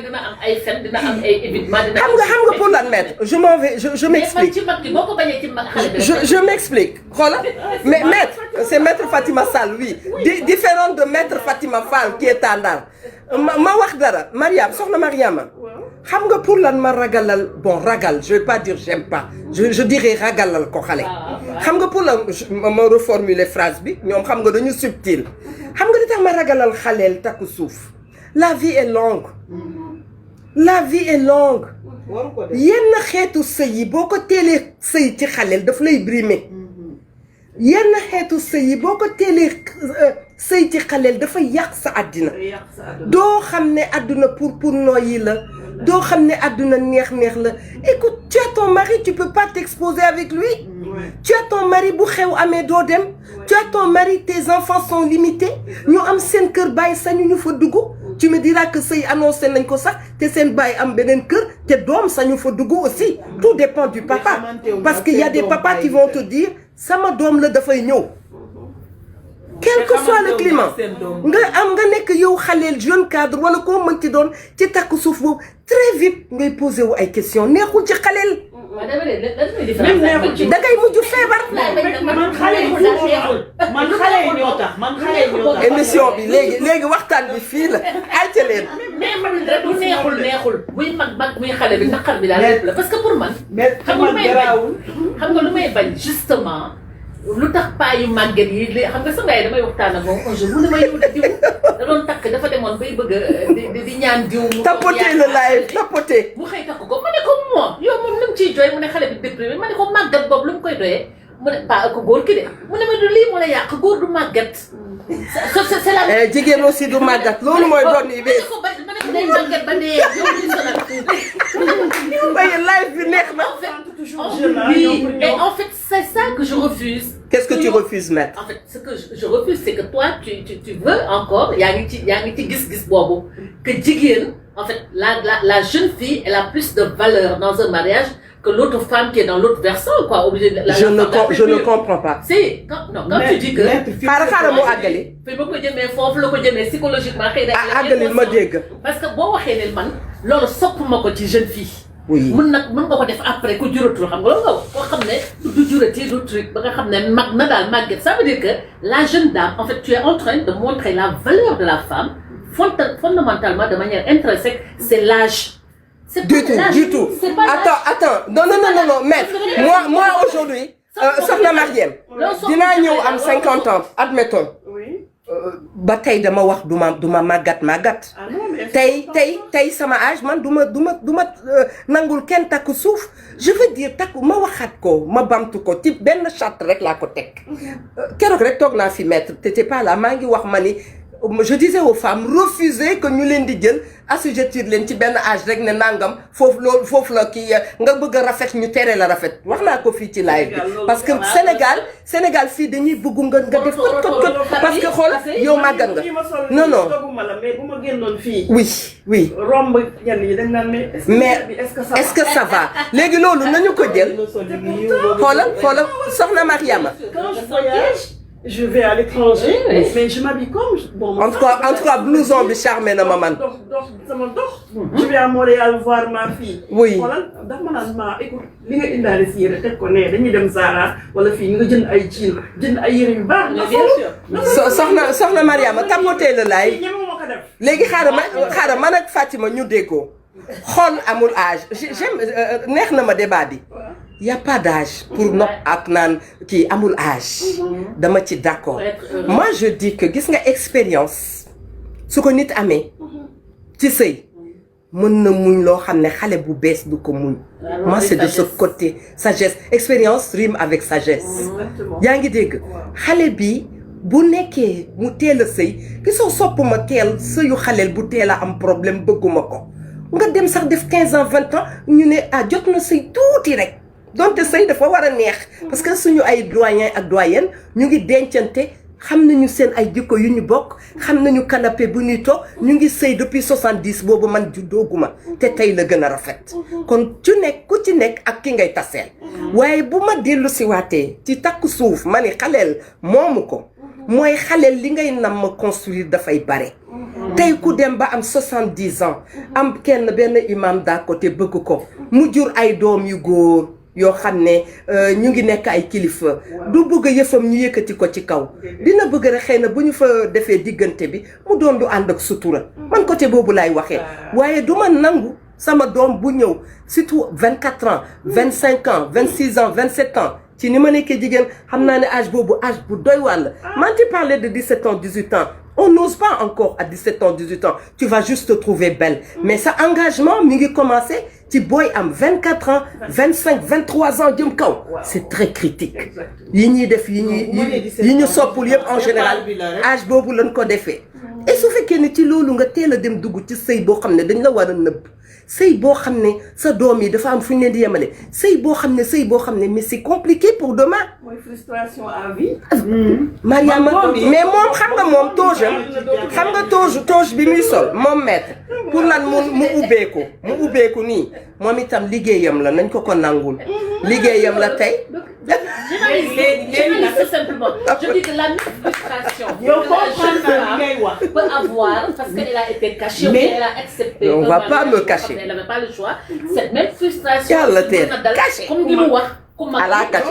dina am ay fen dina am ay évitement dina xam nga pour l'admettre je m'en vais je m'explique je m'explique xoolal mais maître c'est maître Fatima Sall oui différente de maître Fatima Fall qui est à Ndar ma wax dara Mariam soxna Mariama xam nga pour lan ma ragalal bon ragal je vais pas dire j'aime pas je dirais ragalal ko xale xam nga pour lan ma reformuler phrase bi ñoom xam nga dañu subtil xam nga li tax ma ragalal xaleel takku suuf la vie est longue la vie est longue yenn xeetu sëy yi boo ko teelee sëy ci xaleel daf lay brimer yenn xeetu sëy yi boo ko teelee sëy ci xaleel dafa yàq sa àddina doo xam ne àdduna pour nooyi la doo xam ne àdduna neex la écoute tu as ton mari tu peux pas t'exposer avec lui tu as ton mari bu xew amee doo dem tu as ton mari tes enfants sont limités ñu am seen kër bàyyi sañu ñu fa dugg tu me diras que sëy annoncé nañ ko sax te seen bàyyi am beneen kër te doom sañu fa dugg aussi tout dépend du papa parce que y a des papas qui vont te dire sama doom la dafay ñëw quel que soit le climat nga nekk yow xaleel jeune cadre wala koo mën ci doon ci takk suuf boobu très vite ngay posé wu ay questions neexul ci xaleel da ngay mujj feebar. man xale yi ñoo tax émission bi léegi waxtaan bi fii la ayca leen. mais man rek du neexul buy mag muy xale bi naqar bi daal lépp la parce que pour man. xam nga lu may bañ justement. lu tax paa yu màgget yi li xam nga sama yaay damay waxtaan ak moom un jour mu ne ma yow diw da doon takk dafa demoon bay bëgg di ñaan diw mu tapoté le live tapoté mu xëy takk ko ma ne ko moo yow moom lu mu ciy jooy mu ne xale bi déprimé ma ne ko màggat boobu lu mu koy doyee mu ne paa ko góor ki de mu ne ma du lii moo la yàq góor du màggat c'est la jigéen aussi du màggat loolu mooy doon yi bees ma ne ko day màggat ba dee yow li sonal live bi neex na et en fait c'est ça que je refuse. Qu'est-ce que tu refuses, maître? En fait, ce que je refuse, c'est que toi, tu veux encore, il y a un petit gis bobo, que jigéen, en fait, la jeune fille, elle a plus de valeur dans un mariage que l'autre femme qui est dans l'autre versant, quoi. Obligé de, je ne comprends pas. Si, quand tu dis que... xaaral mo àggali. fi ma ko jëmee foofu la ko jëmee psychologiquement xëy na. àggali ma dégg. parce que boo waxee ne man loolu sopp ma ko ci jeune fille. oui mën nga ko def après ku juratul xam nga loolu nga koo xam ne du jurati du truc ba nga xam ne mag na daal màgget ça veut dire que la jeune dame en fait tu es en train de montrer la valeur de la femme fondamentalement de manière intrinsèque c'est l'âge. C'est du tout. Attends. Non, maître. Moi aujourd'hui, soxna Mariem, dinaa ñëw am 50 ans, admettons. Oui. Ba tey dama wax duma màggat. tey sama âge man duma nangul kenn takku suuf. Je veux dire takku ma waxaat ko ma bamtu ko ci benn charte rek laa ko teg. Keroog rek toog naa fi maître t'étais pas là maa ngi wax ma ni. Je disais aux femmes refuser que ñu leen di jël assujettir leen ci benn âge rek ne nangam foofu la kii nga bëgg a rafet ñu tere la rafet wax naa ko fii ci live bi parce que Sénégal fii dañuy bëgg nga def kot parce que xool yow màggat nga non mais bu ma génnoon fii oui romb ñenn ñi dañ naan mais est-ce que ça va léegi loolu nañu ko jël xoolal soxna Mariama je vais à l'étranger mais je m'habille comme bon en tout cas blouson bi charmé na ma man je vais à Montréal voir ma fille oui xoolal dafa ma naan ma écoute li nga indaale si yére teg ko ne dañuy dem Zara wala fii nga jënd ay ciil jënd ay yére yu baax soxna Mariama tapoté le laay léegi xaaral man ak Fatima ñu déggoo xool amul âge j'aime neex na ma débat bi y a pas d'âge pour nopp ak naan kii amul âge dama ci d'accord moi je dis que gis nga expérience su ko nit amee ci sëy mën na muñ loo xam ne xale bu bees du ko muñ moi c'est de ce côté sagesse expérience rime avec sagesse yaa ngi dégg xale bi bu nekkee mu teel a sëy gisoo sopp ma teel sëyu xaleel bu teel a am problème bëgguma ko nga dem sax def 15 ans 20 ans ñu ne jot na sëy tuuti rek donte sëy dafa war a neex parce que suñu ay doyen ak doyenne ñu ngi dencante xam nañu seen ay jikko yu ñu bokk xam nañu canapé bu ñuy toog ñu ngi sëy depuis 70 boobu man juddooguma te tey la gën a rafet kon ku ci nekk ak ki ngay taseel waaye bu ma dellu si waatee ci takku suuf ma ni xaleel moomu ko mooy xaleel li ngay nam ma construire dafay bare tey ku dem ba am 70 ans am kenn benn imam d'à côté bëgg ko mu jur ay doom yu góor yoo xam ne ñu ngi nekk ay kilifa du bëgg yëfam ñu yëkkati ko ci kaw dina bëgg rek xëy na bu ñu fa defee diggante bi mu doon du ànd ak sutura man côté boobu laay waxee waaye du ma nangu sama doom bu ñëw surtout 24 ans 25 ans 26 ans 27 ans ci ni ma nekkee jigéen xam naa ne âge boobu âge bu doy wàll man tu parlais de 17 ans 18 ans on n'ose pas encore à 17 ans 18 ans tu vas juste te trouver belle mais sa engagement mi ngi commencé ci booy am 24 ans 25 23 ans jëm kaw c'est très critique yi ñuy def yi ñu soppul yëpp en général âge boobu lañ ko defee et su fekkee ne ci loolu nga teel a dem dugg ci sëy boo xam ne dañ la war a nëbb sëy boo xam ne sa doom yi dafa am fu ñu leen di yemale sëy boo xam ne mais c'est compliqué pour demain. mooy frustration à vie. Mariama mais moom xam nga moom toge bi muy sol moom maître pour lan mu ubbeeku nii moom itam liggéeyam la nañ ko nangul liggéeyam la tey. Tout simplement. Je dis que la même frustration peut avoir parce qu'elle a été cachée, mais elle a accepté. On ne va pas me cacher. Elle n'avait pas le choix. Cette même frustration. Caché. Comme dit Mouah. À la cache.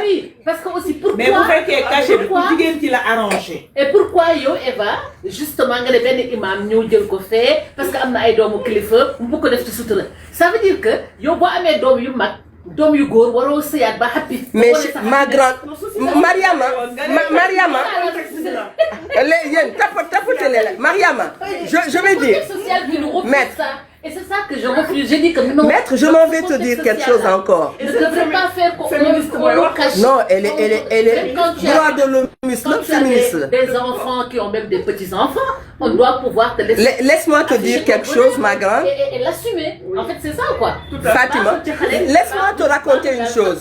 Oui, parce que aussi pourquoi. Mais vous faites qu'elle cache pour dire qu'il a arrangé. Et pourquoi yo Eva justement nga ne benn imam ñëw jël ko fee parce que am na ay doomu kilifa mu bëgg ko def ci sutura. Ça veut dire que yow boo amee doom yu mag. doom yu góor waroo sëyaat ba happy. mais ma grande Mariama yéen tapatez la Mariama je vais dire maître et c'est ça que je refuse. J'ai dit que non. Maître, je m'en vais te dire quelque chose encore. Ne devrait pas faire qu'on le cache. Non, elle est droit de l'homme, féministe. Des enfants qui ont même des petits-enfants, on doit pouvoir te laisser. Laisse-moi te dire quelque chose, ma grande. Et l'assumer. En fait, c'est ça, quoi. Fatima, laisse-moi te raconter une chose.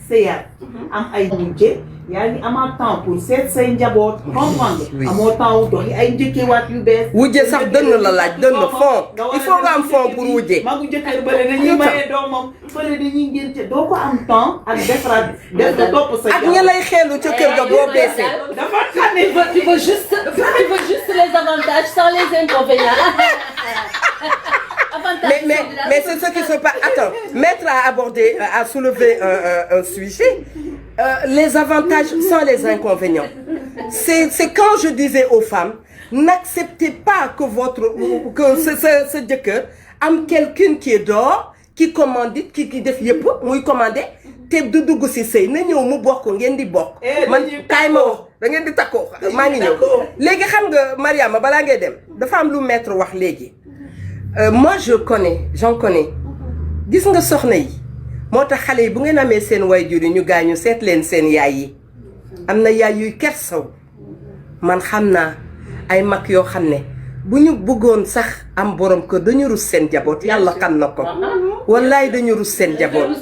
Seyat am ay njëkke yaa ngi amaat temps pour seet say njaboot comprendre amoo temps doxi ay njëkkewaat yu bees wujje sax dënn la laaj dënn fond il faut nga am fond pour wujje magu jëkkër bële dañuy maye doomam bële dañuy ngénte doo ko am temps ak defaraat def ko topp sa ak ña lay xeelu ca kër ga boo beesee dafa xane tu veux juste les avantages sans les inconvénients. Mais c'est ce qui se passe. Attends, Maître a abordé, a soulevé un sujet. Les avantages sans les inconvénients. C'est quand je disais aux femmes, n'acceptez pas que ce jëkkër am quelqu'un qui est dehors, qui commande, qui def yëpp muy commandé, te du dugg ci sëy na ñëw mu bokk ngeen di bokk. man kaay ma wax da ngeen di takkoo maa ngi ñëw. léegi xam nga Mariama balaa ngay dem dafa am lu Maître wax léegi. Moi j'en connais gis nga soxna yi moo tax xale yi bu ngeen amee seen waajur yi ñu gaañu seet leen seen yaay yi am na yaay yuy kersaw man xam naa ay mag yoo xam ne bu ñu bëggoon sax am borom kër dañu rus seen jaboot yàlla xam na ko wallaay dañu rus seen jaboot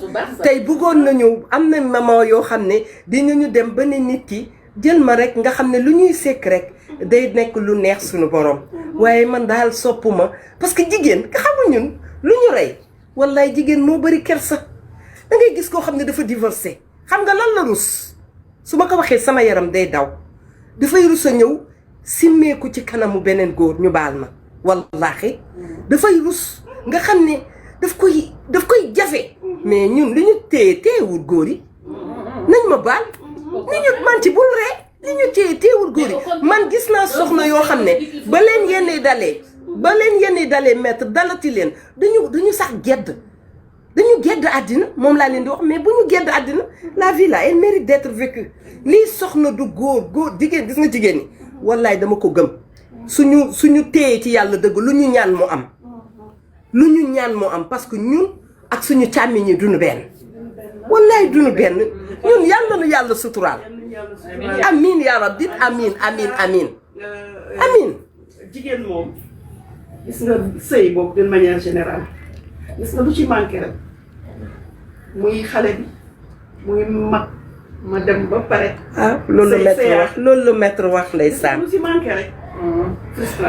tey bëggoon nañu am na maman yoo xam ne dinañu dem ba ne nit ki jël ma rek nga xam ne lu ñuy sekk rek day nekk lu neex suñu borom waaye man daal soppuma parce que jigéen nga xamul ñun lu ñu rey wallaay jigéen moo bari kersa da ngay gis koo xam ne dafa divorcé xam nga lan la rus su ma ko waxee sama yaram day daw dafay rus a ñëw simmeeku ci kanamu beneen góor ñu baal ma wallaahi dafay rus nga xam ne daf koy jafe mais ñun li ñu téyewul góor yi nañ ma baal li ñu man ci bul ree li ñu téyewul góor yi man gis naa soxna yoo xam ne ba leen yenn dalee Maître dalati leen dañu sax gedd dañu gedd àddina moom laa leen di wax mais bu ñu gedd àddina la vie là elle mérite d'être vécue lii soxna du góor jigéen gis nga jigéen ñi wallaay dama ko gëm suñu téye ci yàlla dëgg lu ñu ñaan moo am parce que ñun ak suñu càmmiñ ñi duñu benn wallaay duñu benn ñun yàlla nu yàlla suturaal amin ya rabbi amin jigéen moom gis nga sëy boobu d'une manière générale gis nga lu ci manqué rek muy xale bi muy mag ma dem ba pare. loolu la Maître wax ndeysaan. lu ci manqué rek.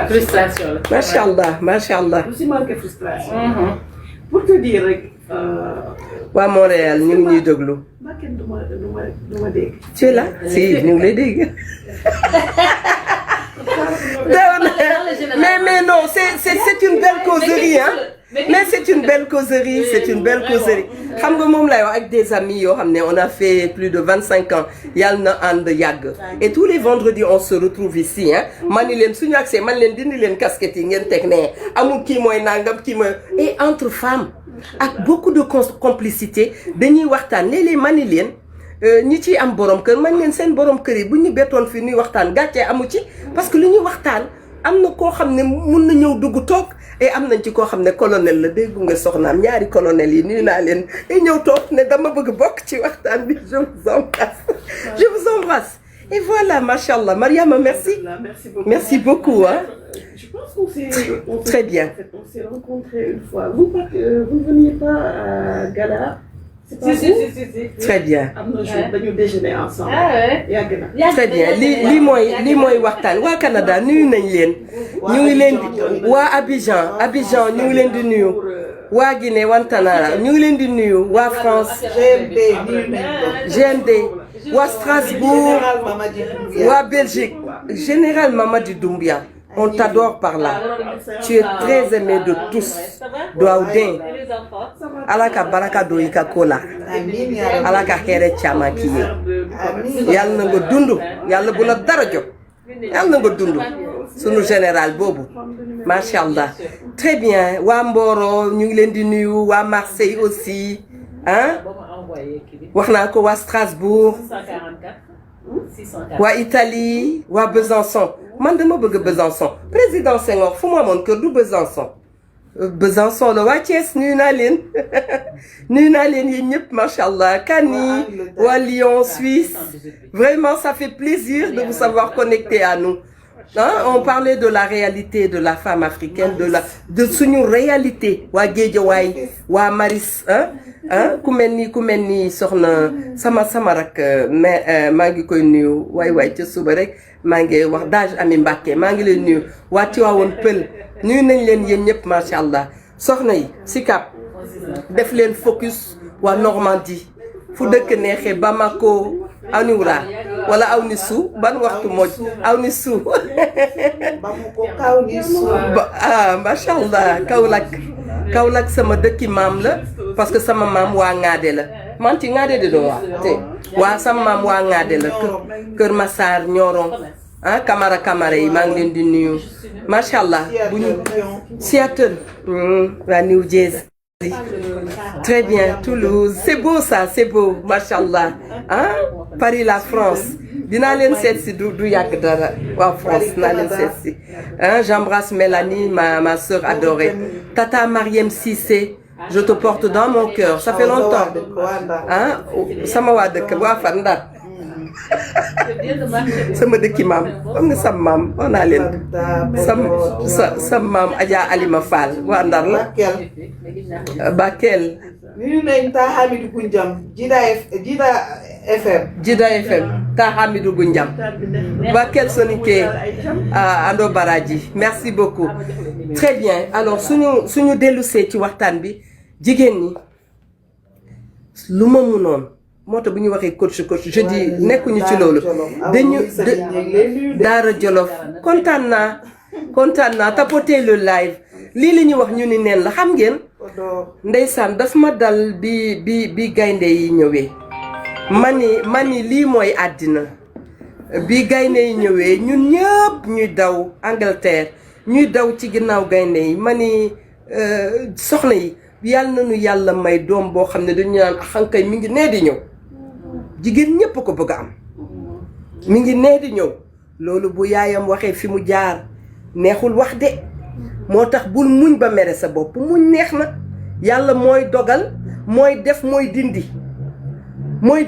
frustration la. macha allah. lu ci manqué frustration. pour te dire rek. waa Montréal ñu ngi ñuy déglu. Bakel du ma dégg. tu es là si ñu ngi lay dégg. mais non c'est une belle causerie hein. mais c'est une belle causerie c'est une belle causerie. xam nga moom lay wax ak des amis yoo xam ne on a fait plus de 25 ans yàlla na ànd yàgg. et tous les vendredis on se retrouve ici hein. man ni leen suñu accès man leen dindi leen casquette yi ngeen teg ne amul kii mooy nangam kii mooy. et entre femmes. ak beaucoup de complicité dañuy waxtaan léeg-léeg man ni leen ñi ciy am borom kër man leen seen borom kër yi bu ñu bettoon fii ñuy waxtaan gàccee amu ci parce que li ñuy waxtaan am na koo xam ne mun na ñëw dugg toog et am nañ ci koo xam ne colonel la déggu nga soxnaam ñaari colonel yi nuyu naa leen et ñëw toog ne dama bëgg bokk ci waxtaan bi je vous embrasse je vous embrasse et voilà machallah Mariama merci merci beaucoup hein. Je pense qu'on s'est très bien. En fait, on s'est rencontrés une fois. Vous ne veniez pas à Gala? Si. Très bien. am na jour dañu déjeuner ensemble. yàgg na. très bien lii mooy waxtaan waa Canada nuyu nañ leen. ñu ngi leen di waa Abidjan ñu ngi leen di nuyu. waa Guinée Wantanara ñu ngi leen di nuyu waa France. GMD waa Strasbourg waa Belgique général Mamadi Doumbia. On t'adore par là. Tu es très aimé de tous. Douaoudin. Alaka baraka do ika kola. Alaka kere chama kiye. Yalla na nga dundu. Yalla bu la dara jot. Yalla na nga dundu. Sunu général boobu. Machallah. Très bien. Waa Mboro ñu ngi leen di nuyu. Waa Marseille aussi. Hein? Wax naa ko waa Strasbourg. waa Italie waa Besançon man dama bëgg Besançon président Senghor fu mu amoon kër du Besançon la waa Thiès nuyu naa leen yéen ñëpp machallah Kani waa Lyon Suisse vraiment ça fait plaisir de vous savoir connecté à nous hein? On parlait de la réalité de la femme africaine de suñu réalité waa Guédiawaye waa Maris hein ku mel ni soxna sama rak maa ngi koy nuyu waay ca suba rek maa ngi wax Daj Ami Mbacke maa ngi leen nuyu waa Tivaouane Peulh nuyu nañ leen yéen ñëpp macha allah soxna yi Sicap def leen focus waa Normandie fu dëkk neexee Bamako Awniwra wala Awnisu ban waxtu moj Awnisu macha allah Kaolack sama dëkki maam la parce que sama maam waa Ŋaade la man ci Ŋaade de doo waa sama maam waa Ŋaade la Kër Massar Nioro ah Camara yi maa ngi leen di nuyu macha allah bu ñu Seattle waa New Jersey très bien Toulouse c'est beau ça c'est beau macha allah ah Paris la France dinaa leen seet si du yàgg dara waa France dinaa leen seet si ah j'embrasse Mélanie ma sœur adorée Tata Mariam Cissé je te porte dans mon cœur ça fait longtemps ah sama waa dëkk waa fan Ndar sama dëkki maam xam nga sama maam wax naa leen sama maam Adja Alima Fall waa Ndar la Bakel nuyu nañ ta Hamidou Goundiam Jida FM ta Hamidou Goundiam Bakel Sonike Ando Baraji merci beaucoup très bien alors suñu dellusee ci waxtaan bi jigéen ñi lu ma munoon moo tax bu ñu waxee coach je dis nekkuñu ci loolu Daara Jolof kontaan naa tapoter le live lii la ñuy wax ñu ni neen la xam ngeen ndeysaan daf ma dal bi gaynde yi ñëwee mani lii mooy àddina bi gaynde yi ñëwee ñun ñëpp ñuy daw Angleterre ñuy daw ci ginnaaw gaynde yi mani soxna yi yàlla nañu yàlla may doom boo xam ne dañu naan xankay mi ngi nee di ñëw jigéen ñépp ko bëgg a am mi ngi nee di ñëw loolu bu yaayam waxee fi mu jaar neexul wax de moo tax bul muñ ba mere sa bopp muñ neex na yàlla mooy dogal mooy def mooy dindi mooy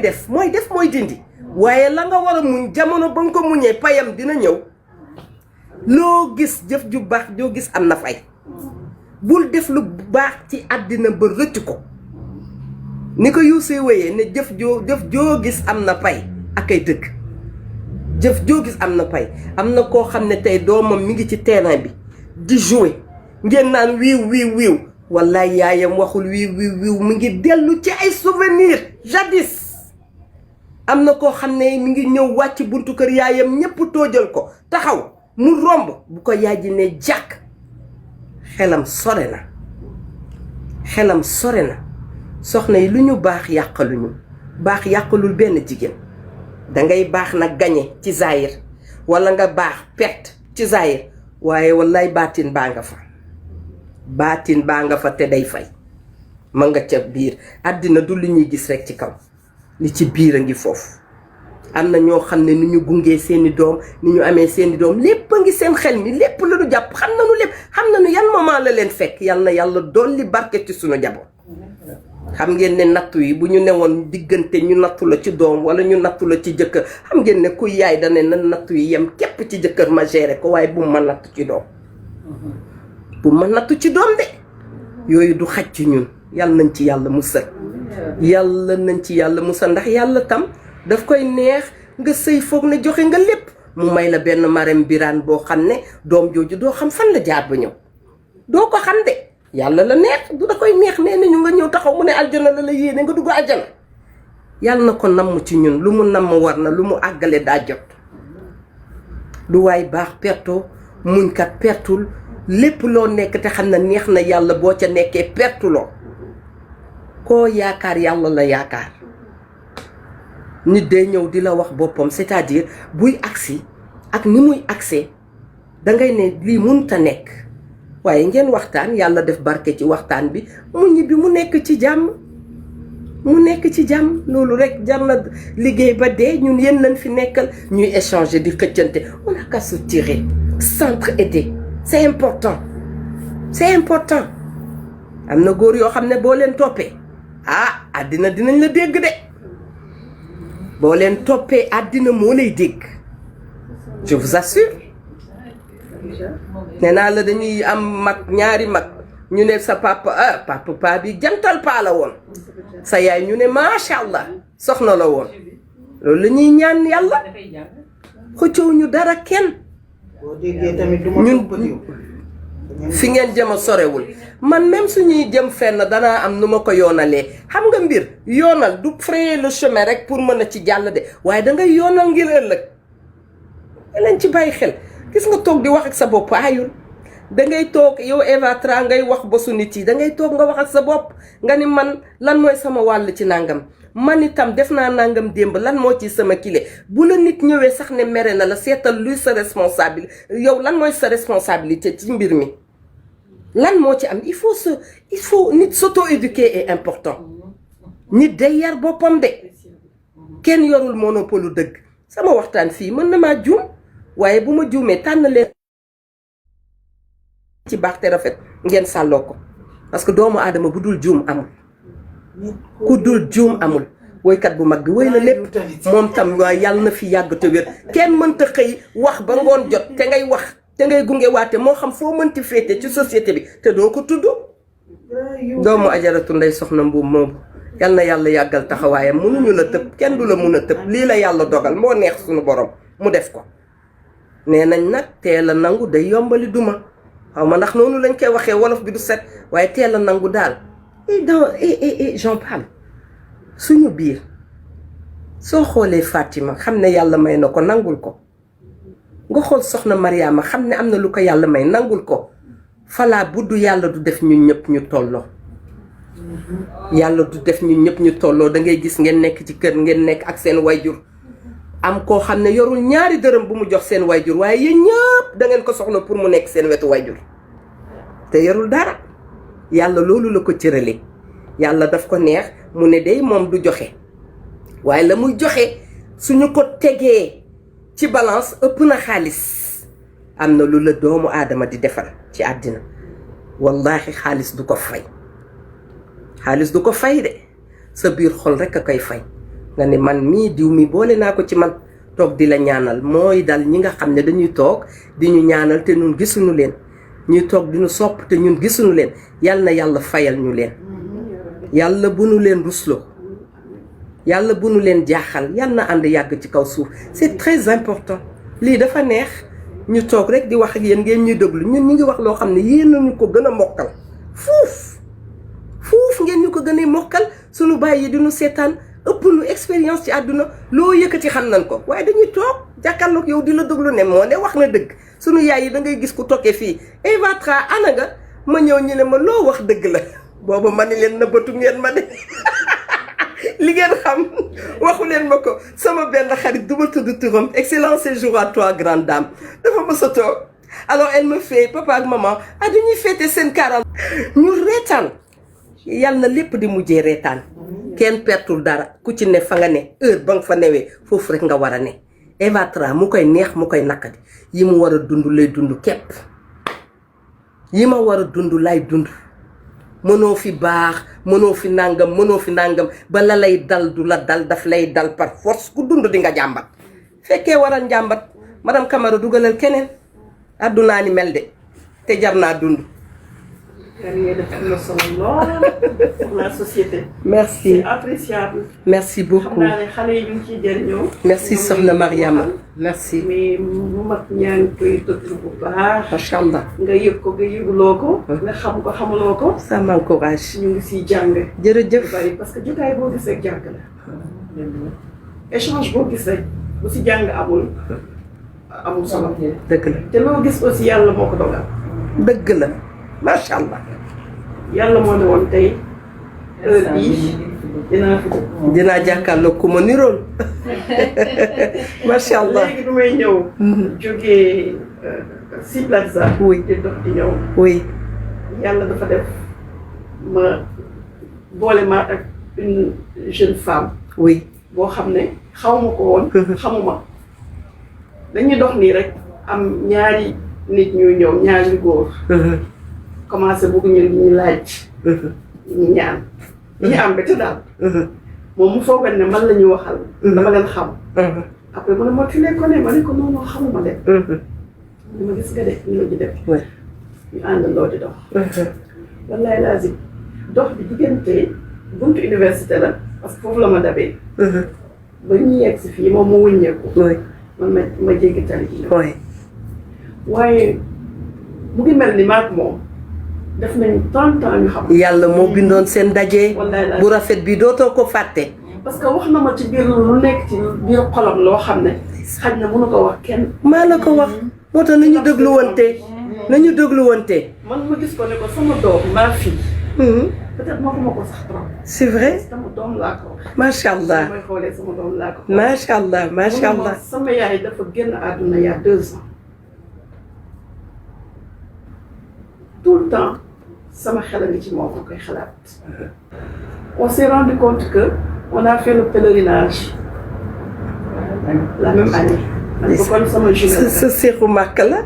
def mooy dindi waaye la nga war a muñ jamono ba nga ko muñee payam dina ñëw loo gis jëf ju baax joo gis am na fay bul def lu baax ci àddina ba rëcc ko ni ko yuusee wéyee ne jëf joo gis am na pay ak ay dëgg jëf joo gis am na pay am na koo xam ne tey doomam mi ngi ci terrain bi di jouer ngeen naan wiiw wallaay yaayam waxul wiiw mu ngi dellu ci ay souvenir jadis. am na koo xam ne mi ngi ñëw wàcc buntu kër yaayam ñépp toojal ko taxaw mu romb bu ko yaay ji ne jàkk xelam sore na soxna yi lu ñu baax yàqaluñu baax yàqalul benn jigéen dangay baax nag gañe ci zaahir walla nga baax perte ci zaahir waaye wallaay baatin baa nga fa te day fay ma nga ca biir àddina du lu ñuy gis rekk ci kaw li ci biir a ngi foofu. am na ñoo xam ne ni ñu gungee seeni doom ni ñu amee seeni doom lépp a ngi seen xel mi lépp la ñu jàpp xam nañu lépp xam nañu yan moment la leen fekk yal na yàlla dolli barke ci suñu jaboot. xam ngeen ne nattu yi bu ñu newoon diggante ñu nattu la ci doom wala ñu nattu la ci jëkkër xam ngeen ne ku yaay da ne na nattu yi yem képp ci jëkkër ma géré ko waaye bu ma nattu ci doom. bu ma nattu ci doom de yooyu du xaj ci ñun yàlla nañ ci yàlla musal. ndax yàlla tam daf koy neex nga sëy foog ne joxe nga lépp mu may la benn marem biraan boo xam ne doom jooju doo xam fan la jaar ba ñëw doo ko xam de yàlla la neex du da koy neex nee nañu nga ñëw taxaw mu ne aljana la yéene nga dugg aljana yàlla na ko namm ci ñun lu mu namm war na lu mu àggale daa jot lu waay baax pertoo muñkat pertul lépp loo nekk te xam ne neex na yàlla boo ca nekkee pertuloo koo yaakaar yàlla la yaakaar nit day ñëw di la wax boppam c'est-à-dire buy agsi ak ni muy agsee dangay ne lii mënut a nekk waaye ngeen waxtaan yàlla def barke ci waxtaan bi mu ñibbi mu nekk ci jàmm loolu rek jar na liggéey ba dee ñun yéen lañ fi nekkal ñuy échanger di xëccante on a qu'à se tirer s'entraider c'est important am na góor yoo xam ne boo leen toppee àddina dinañ la dégg de boo leen toppee àddina moo lay dégg je vous assure nee naa la dañuy am ñaari mag ñu ne sa papa bi jantal paa la woon sa yaay ñu ne macha allah soxna la woon loolu la ñuy ñaan yàlla xëccoo ñu dara kenn ñun fi ngeen jëm a sorewul man même suñuy jëm fenn danaa am nu ma ko yoonalee xam nga mbir yoonal du frayer le chemin rek pour mën a ci jàll de waaye dangay yoonal ngir ëllëg leen ci bàyyi xel gis nga toog di wax ak sa bopp ayul dangay toog yow Eva Tra ngay wax bosu nit yi dangay toog nga wax ak sa bopp nga ni man lan mooy sama wàll ci nangam man itam def naa nangam démb lan moo ci sama kile bu la nit ñëwee sax ne mere na la seetal luy sa responsable yow lan mooy sa responsabilité ci mbir mi lan moo ci am il faut nit s'auto-éduquer est important nit day yar boppam de kenn yorul monopole dëgg sama waxtaan fii mën na maa juum waaye bu ma juumee tànn leen ci baax te rafet ngeen sàlloo ko parce que doomu aadama bu dul juum amul ku dul juum amul woykat bu mag bi woy na lépp moom tam waaye yàlla na fi yàgg te wér kenn mënta xëy wax ba ngoon jot te ngay wax te ngay gunge waate moo xam foo mënti féete ci société bi te doo ko tudd doomu ajaratu Ndeye Soxna Mbuub moomu yal na yàlla yàggal taxawaayam mënuñu la tëb kenn du la mun a tëb lii la yàlla dogal moo neex suñu borom mu def ko nee nañ nag teel a nangu day yombali duma xaw ma ndax noonu lañ koy waxee wolof bi du set waaye teel a nangu daal j'en parle suñu biir soo xoolee Fatima xam ne yàlla may na ko nangul ko nga xool soxna Mariama xam ne am na lu ko yàlla may nangul ko falaa buddu yàlla du def ñun ñëpp ñu tolloo yàlla du def ñun ñëpp ñu tolloo da ngay gis ngeen nekk ci kër ngeen nekk ak seen wayjur am koo xam ne yorul ñaari dërëm bu mu jox seen wayjur waaye yéen ñëpp da ngeen ko soxla pour mu nekk seen wetu wayjur te yorul dara yàlla loolu la ko cëralee yàlla daf ko neex mu ne day moom du joxe waaye la muy joxe suñu ko tegee ci balance ëpp na xaalis am na lu la doomu aadama di defal ci àddina wallahi xaalis du ko fay de sa biir xol rekk a koy fay nga ne man mii diw mi boole naa ko ci man toog di la ñaanal mooy dal ñi nga xam ne dañuy toog di ñu ñaanal te ñun gisuñu leen ñuy toog di ñu sopp te ñun gisuñu leen yal na yàlla fayal ñu leen yàlla bu nu leen rusloo yàlla bu nu leen jaaxal yal na ànd yàgg ci kaw suuf c'est très important lii dafa neex ñu toog rek di wax ak yéen ngeen ñuy déglu ñun ñu ngi wax loo xam ne yéen nañu ko gën a mokkal fuuf fuuf ngeen ñu ko gën a mokkal sunu baay yi diñu seetaan ëpp nu expérience ci àdduna loo yëkkati xam nañ ko waaye dañuy toog jàkkaarloog yow di la déglu ne moo ne wax na dëgg sunu yaay yi da ngay gis ku toogee fii Eva Tra ana nga ma ñëw ñu ne ma loo wax dëgg la booba ma ni leen nëbbatu ngeen ma de li ngeen xam waxu leen ma ko sama benn xarit du ma tudd turam excellent séjour à toi grande dame dafa ma sa toog alors elle me fait papa ak maman dañuy fêter seen 40 ñu reetaan yàlla na lépp di mujjee reetaan kenn pertul dara ku ci ne fa nga ne heure ba nga fa newee foofu rek nga war a ne Eva Tra mu koy neex mu koy naqadi yi mu war a dund lay dund képp yi ma war a dund lay dund mënoo fi baax mënoo fi nàngam ba la lay dal du la dal daf lay dal par force ku dund di nga jàmbat fekkee war a njàmbat madame Camara dugalal keneen àddunaa ni mel de te jar naa dund. carrière def am na solo lool pour la société. merci c'est appréciable. merci beaucoup xam naa ne xale yi ñu ngi ciy jëriñoo. merci soxna Mariama merci. mais mu mag ñaa ngi koy tëdd bu baax. macha allah. nga yëg ko nga yëguloo ko. nga xam ko xamuloo ko. ça m'encourage. ñu ngi siy jàng. jërëjëf bari parce que jotaay boo gis rek jàng la. échange boo gis rek bu si jàng amul solo. dëgg la te loo gis aussi yàlla moo ko dogal. dëgg la macha allah. yàlla moo ne woon tey heure bii dinaa fi dugg. dinaa jàkkaarloo ku ma nirool macha allah. léegi du may ñëw. jógee si plaza. oui di dox di ñëw. oui. yàlla dafa def ma boole ma ak une jeune femme. oui. boo xam ne xaw ma ko woon. xamuma dañuy dox nii rek am ñaari nit ñuy ñëw ñaari góor. commencé bëgg ñu laaj. ñu ñaan. ñu am bete daal. moom mu foogoon ne man la ñuy waxal. dama leen xam. après mu ne ma tu les connais ma ne ko non non xamuma leen. li ma gis nga de ñu la ji def. ñu àndandoo di dox. wallaay lazim dox bi diggante buntu université la parce que foofu la ma dabee. ba ñu yegg si fii moom mu wëññeeku. man ma jéggi tali ji. waaye mu ngi mel ni maak moom def nañu 30 ans ñu xam. yàlla moo bindoon seen daje. bu rafet bi dootoo ko fàtte. parce que wax na ma ci biir lu nekk ci biir xolam loo xam ne xaj na mënu ko wax kenn. maa la ko wax moo tax nañu dégluwante nañu dégluwante. man ma gis ko ne ko sama doom maa fii. peut-être moo ko ma ko sax trop. c'est vrai. sama doom laa ko wax. macha allah may xoolee sama doom laa ko wax. macha allah macha allah. sama yaay dafa génn àdduna il y a 2 ans. tout le temps sama xel a ngi ci moom koy xalaat. on s'est rendu compte que on a fait le pèlerinage la même année. man ko kon sama jumelle. sa seexu màkk la.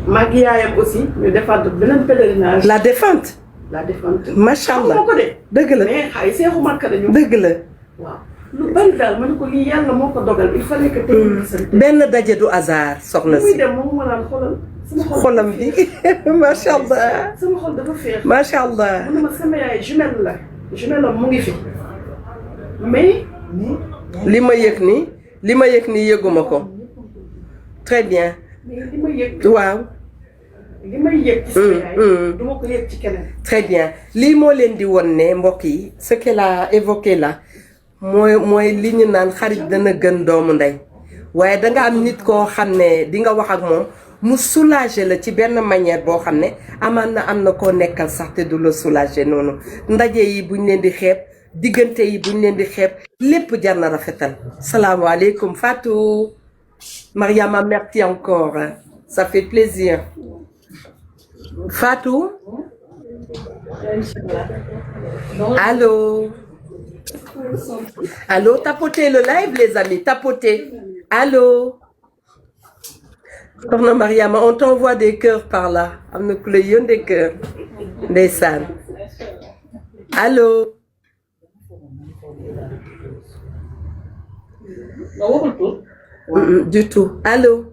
mag yaayam aussi ñu defaat beneen pèlerinage. la défunte. la défunte. macha allah xamuma ko de. dëgg la mais xay seexu màkk la ñu. dëgg la. waaw lu bari daal ma ne ko lii yàlla moo ko dogal il fallait que tey ñu gisante. benn daje du hasard soxna si. muy dem moom ma naan xoolal. xolam bi macha allah. sama xol dafa féex. macha allah. mu ne ma sama yaay jumelle la. jumelle am mu ngi fi. mais. li ma yëg nii yëguma ko. très bien. mais li ma yëg. waaw. li may yëg ci sama yaay. du ma ko yëg ci keneen. très bien lii moo leen di won ne mbokk yi ce qu'elle a évoqué là mooy li ñu naan xarit dana gën doomu ndey waaye danga am nit koo xam ne di nga wax ak moom mu soulager la ci benn manière boo xam ne amaan na am na koo nekkal sax te du la soulager noonu ndaje yi buñ leen di xeeb diggante yi buñ leen di xeeb lépp jar na rafetal. salaamaaleykum Fatou Mariama, merci encore ça fait plaisir. Fatou. Allô. Allô, tapotez le live les amis, tapotez. Allô. Soxna Mariama, on t'envoie des cœurs par là. Am na ku la yónnee des cœurs. Ndeysaan. Allô. Du tout. Allô.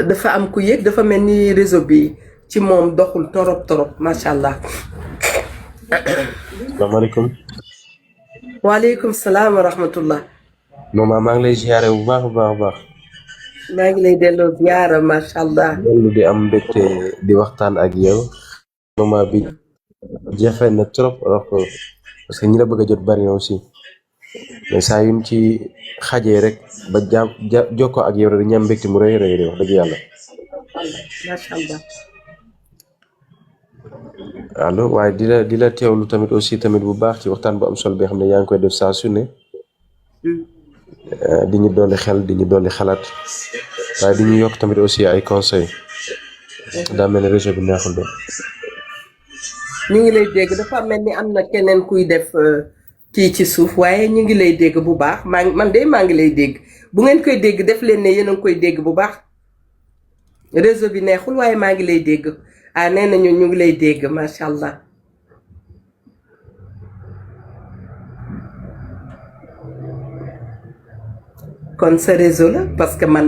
dafa am ku yëg dafa mel ni réseau bi ci moom doxul torop macha allah. salaamaaleykum. waaleykum salaam wa rahmatullah. maman maa ngi lay ziare bu baax a baax. maa ngi lay delloo ziara macha allah. dellu di am mbégte di waxtaan ak yow. moment bi jafe na trop alors que parce que ñi la bëgg a jot bari na aussi mais saa yuñ ci xajee rek ba jokkoo ak yow rek dañu am mbégte mu rëy rëy wax dëgg yàlla. macha allah. allo waaye di la teewlu tamit aussi tamit bu baax ci waxtaan bu am solo bi xam ne yaa ngi koy def saa su ne di ñu dolli xel di ñu dolli xalaat waaye di ñu yokk tamit aussi ay conseils daa mel ne réseau bi neexul de. ñu ngi lay dégg dafa mel ni am na keneen kuy def kii ci suuf waaye ñu ngi lay dégg bu baax man ngi lay dégg bu ngeen koy dégg def leen ne yéen a ngi koy dégg bu baax réseau bi neexul waaye maa ngi lay dégg ah nee nañu ñu ngi lay dégg macha allah. kon sa réseau la parce que man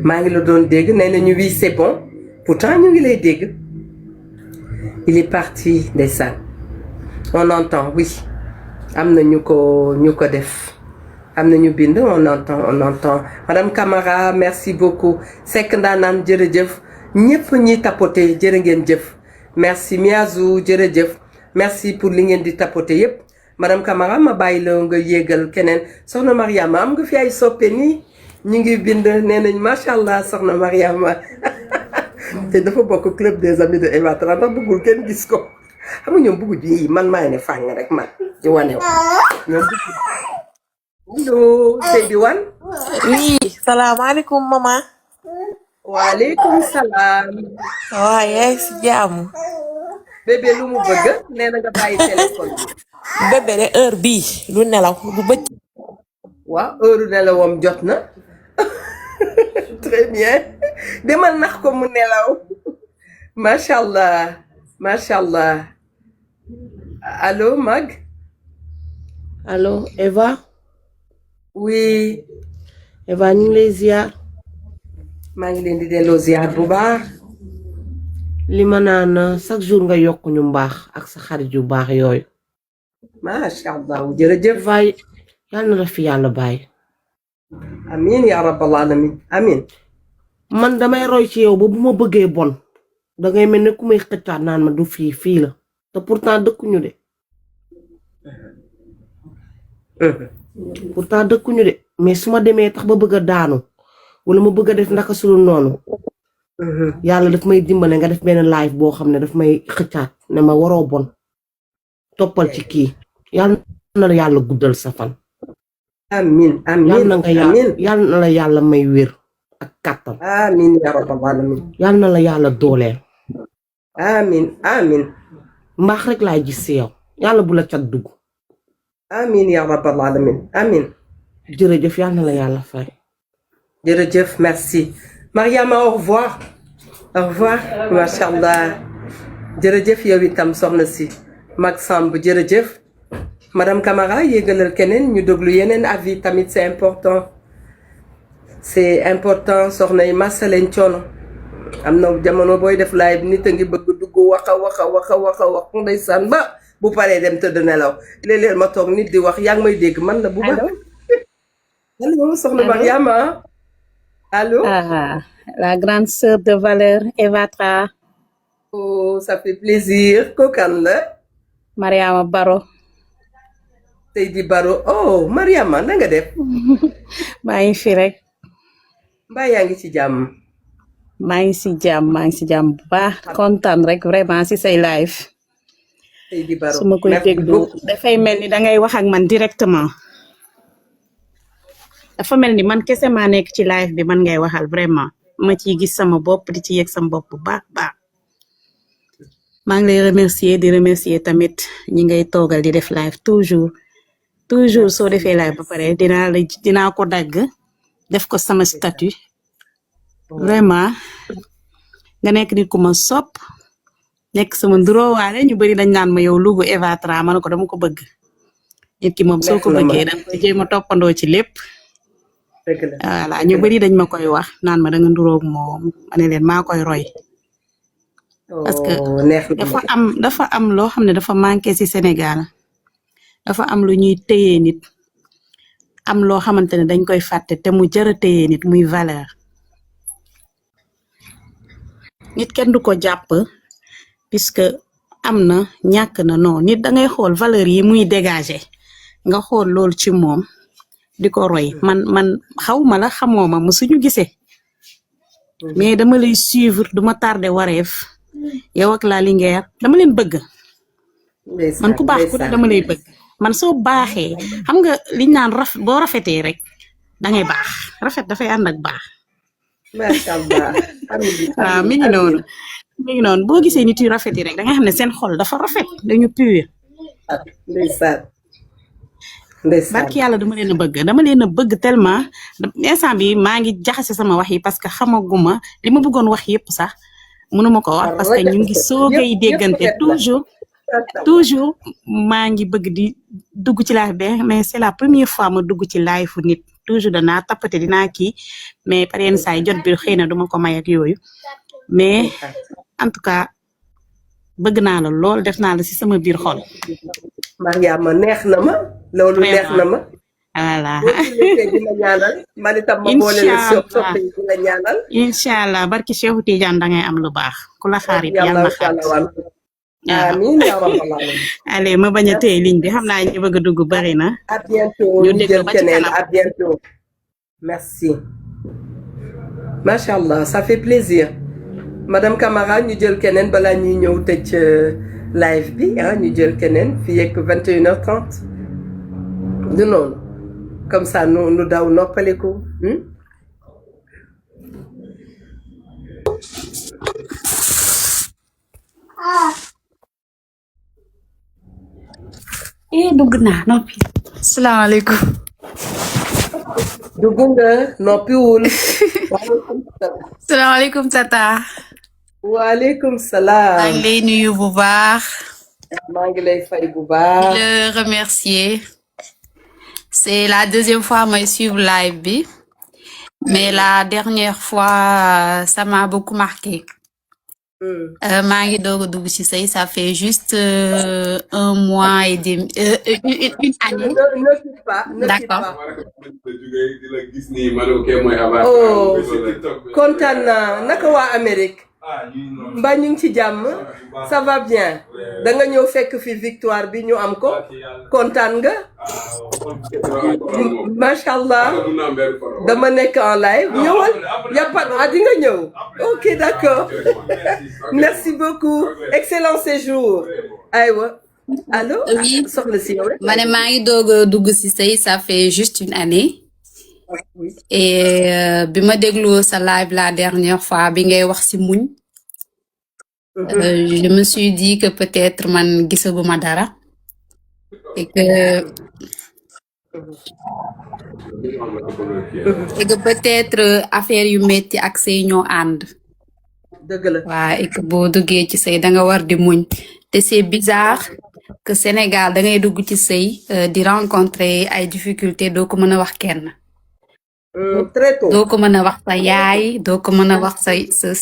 maa ngi la doon dégg nee nañu oui c'est bon pourtant ñu ngi lay dégg. il est parti ndeysaan on entend oui am na ñu ko def am na ñu bind on entend madame Camara merci beaucoup Seck Ndaanaan jërëjëf ñëpp ñi tapoté jërë ngeen jëf merci Miazou jërëjëf merci pour li ngeen di tapoté yëpp madame Camara ma bàyyi la nga yéegal keneen soxna Mariama am nga fi ay soppe nii ñu ngi bind nee nañ macha allah soxna Mariama te dafa bokk club des amis de Eva Tra ndax bëggul kenn gis ko xam nga ñoom bëggu ji man maay ne fàng rek man di wane ñoom bëggul. allo Seydi Wane. oui salaamaaleykum maman. waaleykum salaam. waaw yaa ngi si jàmm. bébé lu mu bëgg nee na nga bàyyi téléphone bi. bébé de heure bii lu nelaw bu bëcc. waaw heure nelawam jot na. très bien demal nax ko mu nelaw macha allah macha allah allo Mag. allo Eva. oui. Eva ñu ngi lay ziar. maa ngi leen di delloo ziar bu baax. li ma naan chaque jour nga yokk ñu mbaax ak sa xarit yu baax yooyu. macha allah jërëjëf. Eva yal na la fi yàlla bàyyi. amiin yaa rabbal alamin amiin. man damay roy ci yow ba bu ma bëggee bon dangay mel ne ku may xëccaat naan ma du fii la te pourtant dëkkuñu de. pourtant dëkkuñu de mais su ma demee tax ba bëgg a daanu wala ma bëgg a def ndaka sulu noonu. yàlla daf may dimbale nga def benn live boo xam ne daf may xëccaat ne ma waroo bon toppal ci kii yàlla na la yàlla guddal sa fan. amiin amiin yàlla na la yàlla may wér ak kàttan. amiin yaa rabbal alamin. yàlla na la yàlla dooleel. amiin amiin. mbaax rek laay gis si yow yàlla bu la cat dugg. amiin yaa rabbal alamin amiin. jërëjëf yàlla na la yàlla fay. jërëjëf merci. Mariama au revoir. au revoir macha allah. jërëjëf yow itam soxna si. Mag Samb jërëjëf. madame Camara yéegalal keneen ñu déglu yeneen avis tamit c'est important. c'est important soxna yi massa leen coono. am na jamono booy def live nit a ngi bëgg dugg wax ndeysaan ba bu paree dem tëdd nelaw léeg-léeg ma toog nit di wax yaa ngi may dégg man la bu ba. allo soxna Mariama. allo. La grande sœur de valeur Eva Tra. oh ça fait plaisir kookan la. Mariama Baro. Seydi Baro oh Mariama na nga def. maa ngi fi rek. mbaa yaa ngi ci jàmm. maa ngi si jàmm bu baax kontaan rek vraiment si say live. Seydi Baro su ma koy déglu dafay mel ni dangay wax ak man directement. dafa mel ni man kese maa nekk ci live bi man ngay waxal vraiment ma ciy gis sama bopp di ci yëg sama bopp bu baax. maa ngi lay remercier tamit ñi ngay toogal di def live toujours soo defee live ba pare dinaa ko dagg def ko sama statut vraiment nga nekk nit ku ma sopp nekk sama nduroowaale ñu bari dañ naan ma yow lugu Eva Tra ma ne ko dama ko bëgg nit ki moom soo ko bëggee danga koy jéem a toppandoo ci lépp. voilà ñu bari dañ ma koy wax naan ma danga nduroog moom ma ne leen maa koy roy. parce que dafa am loo xam ne dafa manqué ci Sénégal dafa am lu ñuy téye nit am loo xamante ne dañ koy fàtte te mu jara téye nit muy valeur nit kenn du ko jàpp puisque am na ñàkk na non nit da ngay xool valeur yi muy dégager nga xool loolu ci moom di ko roy man xawma la xamoo ma musuñu gisee mais dama lay suivre duma tardé wareef yow ak la Linguère dama leen bëgg man ku baax ku ne dama lay bëgg man soo baaxee xam nga liñ naan boo rafetee rek da ngay baax rafet dafay ànd ak baax waaw mi ngi noonu boo gisee nit yu rafet yi rek da nga xam ne seen xol dafa rafet dañu pur barki yàlla dama leen a bëgg tellement instant bi maa ngi jaxase sama wax yi parce que xamaguma li ma bëggoon wax yëpp sax mënuma ko wax parce que ñu ngi soogay déggante toujours maa ngi bëgg di dugg ci live bi mais c'est la première fois ma dugg ci live fu nit toujours danaa tappate dinaa kii mais par yenn saa yi jot bi xëy na duma ko may ak yooyu mais en tout cas bëgg naa la lool def naa la ci sama biir xol. Mariama neex na ma. loolu neex na ma. voilà. dina ñaanal. man itam ma boole la soppe yi dina ñaanal. incha allah barki Cheikh Tidiane da ngay am lu baax ku la xaarit yàlla na xaar. amiin yaa rabbal aalamiin. allez ma bañ a téye ligne bi xam naa ñu bëgg a dugg bari na. à bientôt ñu jël keneen à bientôt. merci. macha allah ça fait plaisir. madame Camara ñu jël keneen balaa ñuy ñëw tëj live bi ñu jël keneen fii ak 21h30 du noonu comme ça nu daw noppaliku. dugg naa noppi. salaamaaleykum. dugg nga noppiwul. salaamaaleykum tata. waaleykum salaam. maa ngi lay nuyu bu baax. maa ngi lay fay bu baax. di le remercier. c'est la deuxième fois may suivre live bi. mais la dernière fois ça m'a beaucoup marqué. maa ngi doog a dugg ci sëy ça fait juste 1 mois et demi une année. d'accord. oh kontaan naa naka waa Amérique. mbaa ñu ngi ci jàmm. ça va bien. da nga ñëw fekk fi victoire bi ñu am ko. kontaan nga. macha allah. dama nekk en live ñëwal. di nga ñëw. ok d'accord. merci beaucoup. excellent séjour. aywa. allo. oui soxna si yow. ma ne maa ngi doog a dugg ci sëy ça fait juste une année. et bi ma dégloo sa live la dernière fois bi ngay wax ci muñ. je me suis dit que peut-être man gisaguma dara. et que peut-être affaire yu metti ak sëy ñoo ànd. dëgg la waaw et que boo duggee ci sëy da nga war di muñ. te c'est bizarre que Sénégal da ngay dugg ci sëy di rencontrer ay difficultés doo ko mën a wax kenn. très tôt doo ko mën a wax sa yaay doo ko mën a wax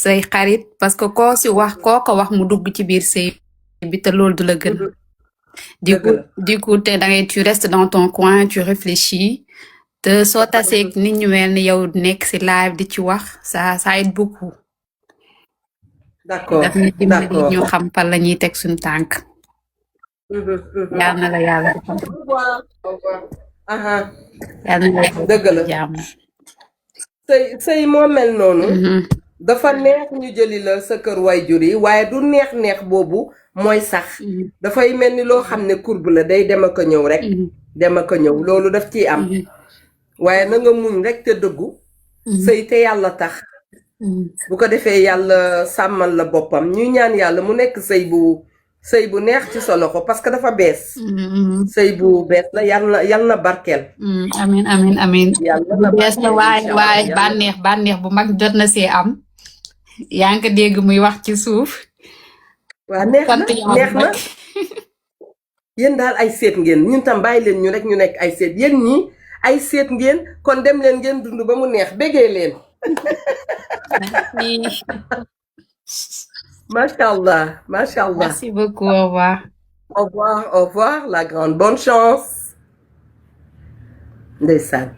say xarit parce que koo ko wax mu dugg ci biir sëy bi te loolu du la gën. du coup te da ngay tu restes dans ton coin tu réfléchis te soo tasee nit ñu mel ni yow nekk ci live di ci wax ça aide beaucoup. d'accord daf ñu dimbali ñu xam fan la ñuy teg suñu tànk. yal na la yàlla defal. yal na la dëgg la jàmm. sëy moo mel noonu. dafa neex ñu jëli la sa kër waajur yi waaye du neex boobu mooy sax. dafay mel ni loo xam ne courbe la day dem ak a ñëw rek. dem ak a ñëw loolu daf ciy am. waaye na nga muñ rek te dëggu. sëy te yàlla tax. bu ko defee yàlla sàmmal la boppam ñuy ñaan yàlla mu nekk sëy bu neex ci sa loxo parce que dafa bees. sëy bu bees la yàlla na barkeel. amiin bu bees la waaye bànneex bu mag jot na see am. yaa ngi ko dégg muy wax ci suuf. waa neex na yéen daal ay seet ngeen ñun tam bàyyi leen ñu rek ñu nekk ay seet yéen ñi ay seet ngeen kon dem leen ngeen dund ba mu neex bégee leen. macha allah. merci beaucoup au revoir. au revoir la grande bonne chance. ndeysaan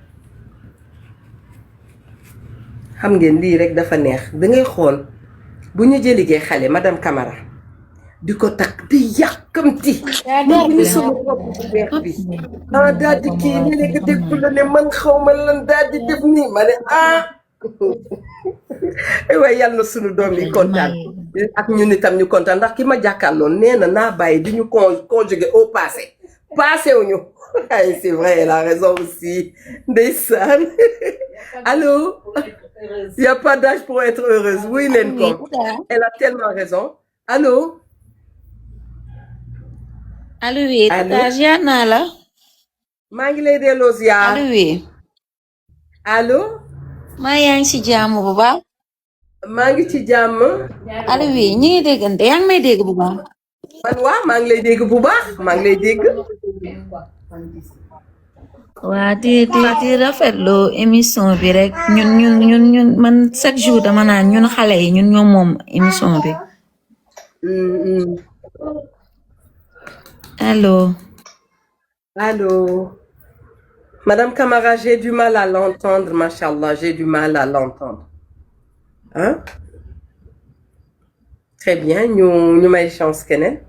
xam ngeen lii rek dafa neex da ngay xool bu ñu jëligee xale madame Camara di ko takk di yàkkamti moom bu ñu solo robe bu weex bi daal di kii ni léegi déggu la ne man xaw ma lan daal di def nii ma ne waaye yàlla na sunu doom yi kontaan ak ñun itam ñu kontaan ndax ki ma jàkkaarloon nee na naa bàyyi di ñu conjuguer au passé passé wuñu ay c'est vrai elle a raison aussi ndeysaan allô il y a pas d'âge pour être heureuse wuy leen ko elle a tellement raison allô allo oui tata ziar naa la. maa ngi lay delloo ziar. allo oui. allo. maa yaa ngi ci jàmm bu baax. maa ngi ci jàmm. allo oui ñu ngi déggante yaa ngi may dégg bu baax. man waa maa ngi lay dégg bu baax maa ngi lay dégg. waa di rafetlu émission bi rek ñun man chaque jour dama naan ñun xale yi ñun ñoo moom émission bi. Allô. Allô. Madame Camara, j'ai du mal à l'entendre, machallah, j'ai du mal à l'entendre. Hein? Très bien, ñu may chance keneen.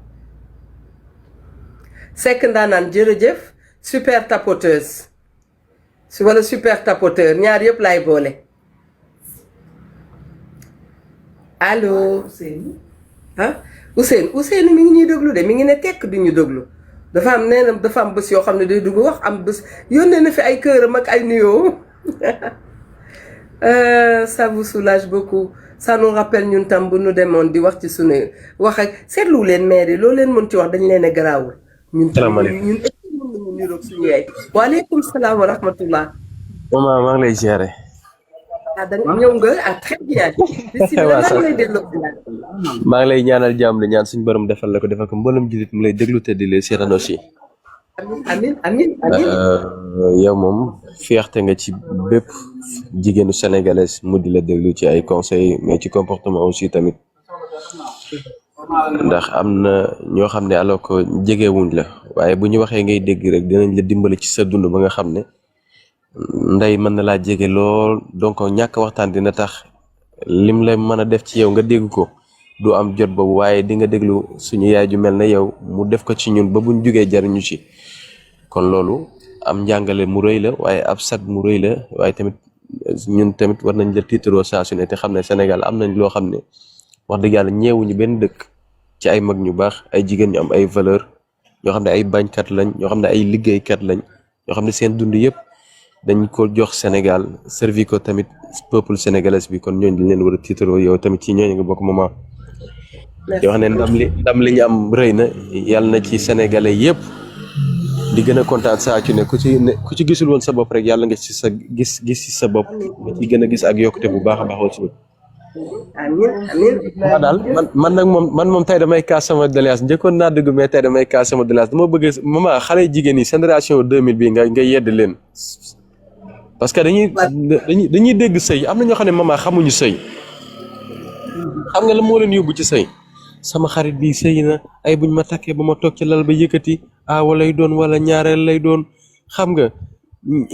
Seck Ndaanaan jërëjëf, super tapoteuse. Wala super tapoteur, ñaar yëpp lay boole. Allô. ah Ousseynou mi ngi ñuy déglu de mi ngi ne tekk di ñu déglu dafa am nee na dafa am bés yoo xam ne day dugg wax am bés yónnee na fi ay këram ak ay nuyoo ça vous soulage beaucoup ça nous rappelle ñun tam bu ñu demoon di wax ci sunu wax ak seetlu leen maire yi loolu leen mën ci wax dañ leen a garaawul. ñun tam ñun est-ce que mën nañu niroog suñu yaay. waaleykum salaam wa rahmatullah. maman maa ngi lay ziare. da ñëw nga très bien. maa ngi lay ñaanal jàmm di ñaan suñu borom defal la ko defal ko mboolem jullit mu lay déglu te di lay seetaan aussi. amiin yow moom fierté nga ci bépp jigéenu sénégalaise mu di la déglu ci ay conseils mais ci comportement aussi tamit ndax am na ñoo xam ne alors que jegewuñ la waaye bu ñu waxee ngay dégg rek dinañ la dimbali ci sa dund ba nga xam ne. ndey mën na laa jege lool donc ñàkk waxtaan dina tax lim la mën a def ci yow nga dégg ko du am jot boobu waaye di nga déglu suñu yaay ju mel ne yow mu def ko ci ñun ba buñ jugee jariñu ci kon loolu am njàngale mu rëy la waaye ab sat mu rëy la waaye tamit ñun tamit war nañ la tiitaroo saa su ne te xam ne Sénégal am nañ loo xam ne wax dëgg yàlla ñeewuñu benn dëkk ci ay mag ñu baax ay jigéen ñu am ay valeur ñoo xam ne ay bañkat lañ ñoo xam ne ay liggéeykat lañ ñoo xam ne seen dund yëpp dañ ko jox Sénégal servi ko tamit peuple sénégalais bi kon ñooñu dañ leen war a tiitaroo yow tamit ci ñooñu nga bokk moment di wax ne ndam li ñu am rëy na yàlla na ci sénégalais yëpp di gën a kontaan saa ci ne ku ci gisul woon sa bopp rek yàlla nga ci sa gis ci sa bopp nga ci gën a gis ak yokkute bu baax a baax aussi. amiin waaw daal man nag moom tey damay kaas sama doléance njëkkoon naa dugg mais tey damay kaas sama doléance dama bëgg maman xale jigéen yi génération 2000 bi nga yedd leen. parce que dañuy dégg sëy am na ñoo xam ne maman xamuñu sëy xam nga la moo leen yóbbu ci sëy sama xarit bi sëy na ay buñ ma takkee ba ma toog ci lal ba yëkkati aawa lay doon wala ñaareel lay doon xam nga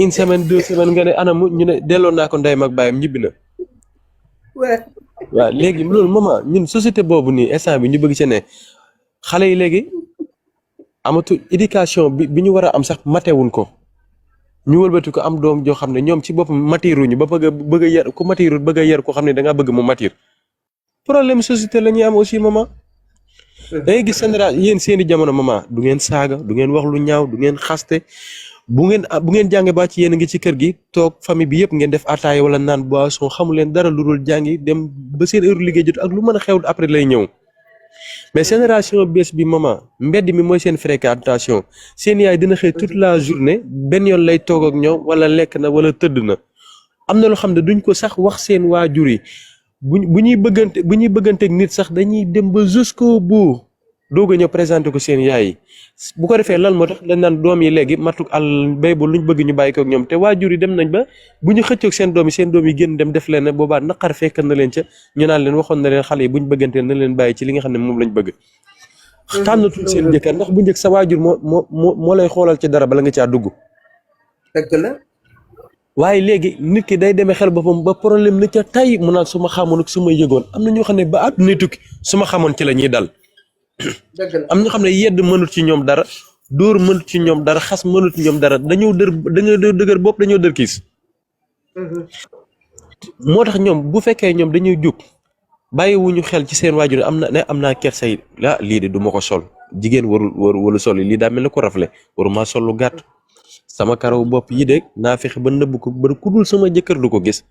une semaine 2 semaines nga ne anamu ñu ne delloo naa ko ndeyam ak baayam ñibbi na. waaw léegi loolu maman ñun société boobu nii instant bi ñu bëgg ci ne xale yi léegi amatu éducation bi ñu war a am sax matewuñ ko. ñu wëlbati ko am doom joo xam ne ñoom ci boppam matiruñu ba bëgg a yar ku matirul bëgg a yar ko xam ne da ngaa bëgg mu matir problème société la ñuy am aussi maman. da ngay gis général yéen seeni jamono maman du ngeen saaga du ngeen wax lu ñaaw du ngeen xaste bu ngeen jànge ba ci yéen a ngi ci kër gi toog famille bi yëpp ngeen def ataaya wala naan boisson xamu leen dara lu dul jàngi dem ba seen heure liggéey jot ak lu mën a xew après lay ñëw. mais génération bees bi maman mbedd mi mooy seen fréquentation seen yaay dina xëy toute la journée benn yoon lay toog ak ñoom wala lekk na wala tëdd na am na loo xam ne duñ ko sax wax seen waajur yi bu ñuy bëgganteeg nit sax dañuy dem ba jusqu'au bout doog a ñëw présenté ko seen yaay yi bu ko defee lan moo tax dañ naan doom yi léegi matuk àll bay ba luñ bëgg ñu bàyyi ko ak ñoom te waajur yi dem nañ ba bu ñu xëccoog seen doom yi génn dem def leen ne boobaa naqar fekk na leen ca ñu naan leen waxoon na leen xale yi buñ bëggantee na leen bàyyi ci li nga xam ne moom lañ bëgg tànnatul seen jëkkër ndax bu njëkk sa waajur moo lay xoolal ci dara bala nga caa dugg dëgg la waaye léegi nit ki day demee xel boppam ba problème na ca tay mu naan su ma xamoon ak su ma yëgoon am na ñoo xam ne ba àdduna tukki su ma xamoon ci la ñuy dal am ñoo xam ne yedd mënut ci ñoom dara dóor mënut ci ñoom dara xas mënut ci ñoom dara dañoo dëgër bopp dañoo dër kiis moo tax ñoom bu fekkee ñoom dañuy jóg bàyyiwuñu xel ci seen waajur am naa kersa yi lii de du ma ko sol jigéen warul sol lii daa mel ne ko rafle waruma sol lu gàtt sama karaw bopp yi de naa fexe ba nëbb ko ba ku dul sama jëkkër du ko gis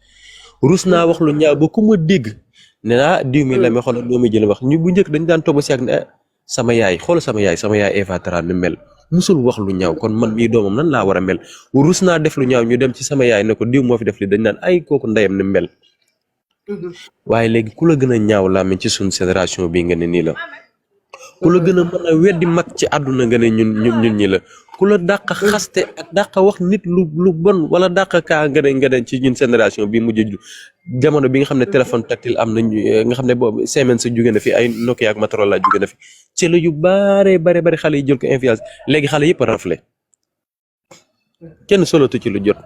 rus naa wax lu ñaaw ba ku ma dégg ne naa diw mi la may xoolal loo may jël wax ñu bu njëkk dañ daan toog si ak ne sama yaay xool sama yaay Eva Tra ni mel musul wax lu ñaaw kon man mii doomam nan laa war a mel rus naa def lu ñaaw ñu dem ci sama yaay ne ko diw moo fi def li dañ naan ay kooku ndeyam ni mel waaye léegi ku la gën a ñaaw làmmiñ ci suñ génération bii nga ne nii la ku la gën a mën a weddi mag ci àdduna nga ne ñun ñi la ku la dàq xaste ak dàq wax nit lu bon wala dàq kaa nga ne ci ñun génération bi mujj jamono bi nga xam ne téléphone tactile am na nga xam ne boobu semaine sa jóge na fi ay Nokia ak Motorola jóge na fi ci la yu bare xale yi jël ko influence léegi xale yëpp a rafle kenn solatu ci lu jot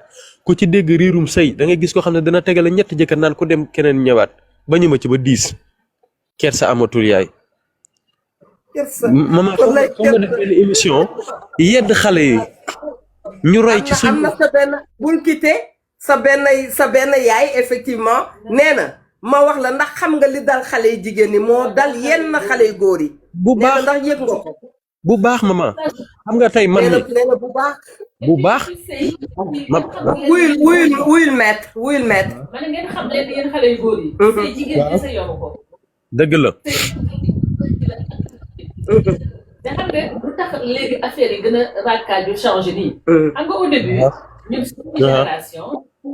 ku ci dégg riirum sëy da ngay gis ko xam ne dana tegale ñetti jëkkër naan ku dem keneen ñëwaat ba ñu ma ci ba 10 kersa amatul yaay maman xam nga def benn émission yedd xale yi ñu roy ci suñu am na sa benn bul quitté sa benn yaay effectivement nee na ma wax la ndax xam nga li dal xale yi jigéen ñi moo dal yenn xale yu góor yi bu baax ndax yëg nga ko bu baax maman xam nga tey man nee na bu baax wuyul maître ma ne ngeen xam leen yéen xale yu góor yi say jigéen ñi sa yoru ko dëgg la te xam nga lu tax léegi affaire yi gën a rakkaaju changé nii xam nga au début ñun suñu génération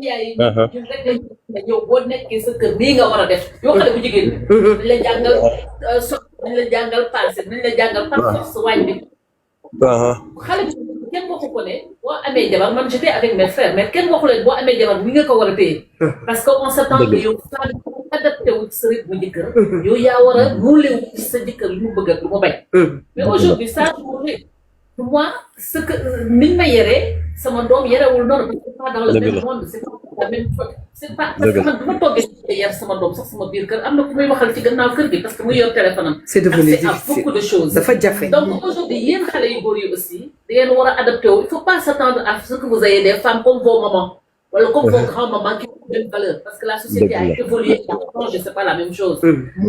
yaay ñun rek dañ yow boo nekkee sa kër nii nga war a def yow xale bu jigéen dañ la jàngal dañ la jàngal passé dañ la jàngal par force wàññ bi xale bi kenn waxu ko ne boo amee jabar man j'étais avec mes frères mais kenn waxu leen boo amee jabar ni nga ko war a téye parce que on s'attend que yow femme adapté wu ci sa rythme jëkkër yow yaa war a muule wu ci sa jëkkër lu mu bëgg ak lu mu bañ mais aujourd'hui ça moi ce que niñ ma yeree sama doom yerewul noonu parce que c'est pas dans le même monde c'est pas la même chose c'est pas parce que man du ma toggee yar sama doom sax sama biir kër am na ku muy waxal ci gannaaw kër gi parce que muy yor téléphone am c'est devenu difficile beaucoup de choses dafa jafe donc aujourd'hui yéen xale yu góor yi aussi da ngeen war a adapté wu il faut pas s'attendre à ce que vous ayez des femmes comme vos mamans wala comme vos grands-mamans qui ont une valeur parce que la société a évolué a changé c'est pas la même chose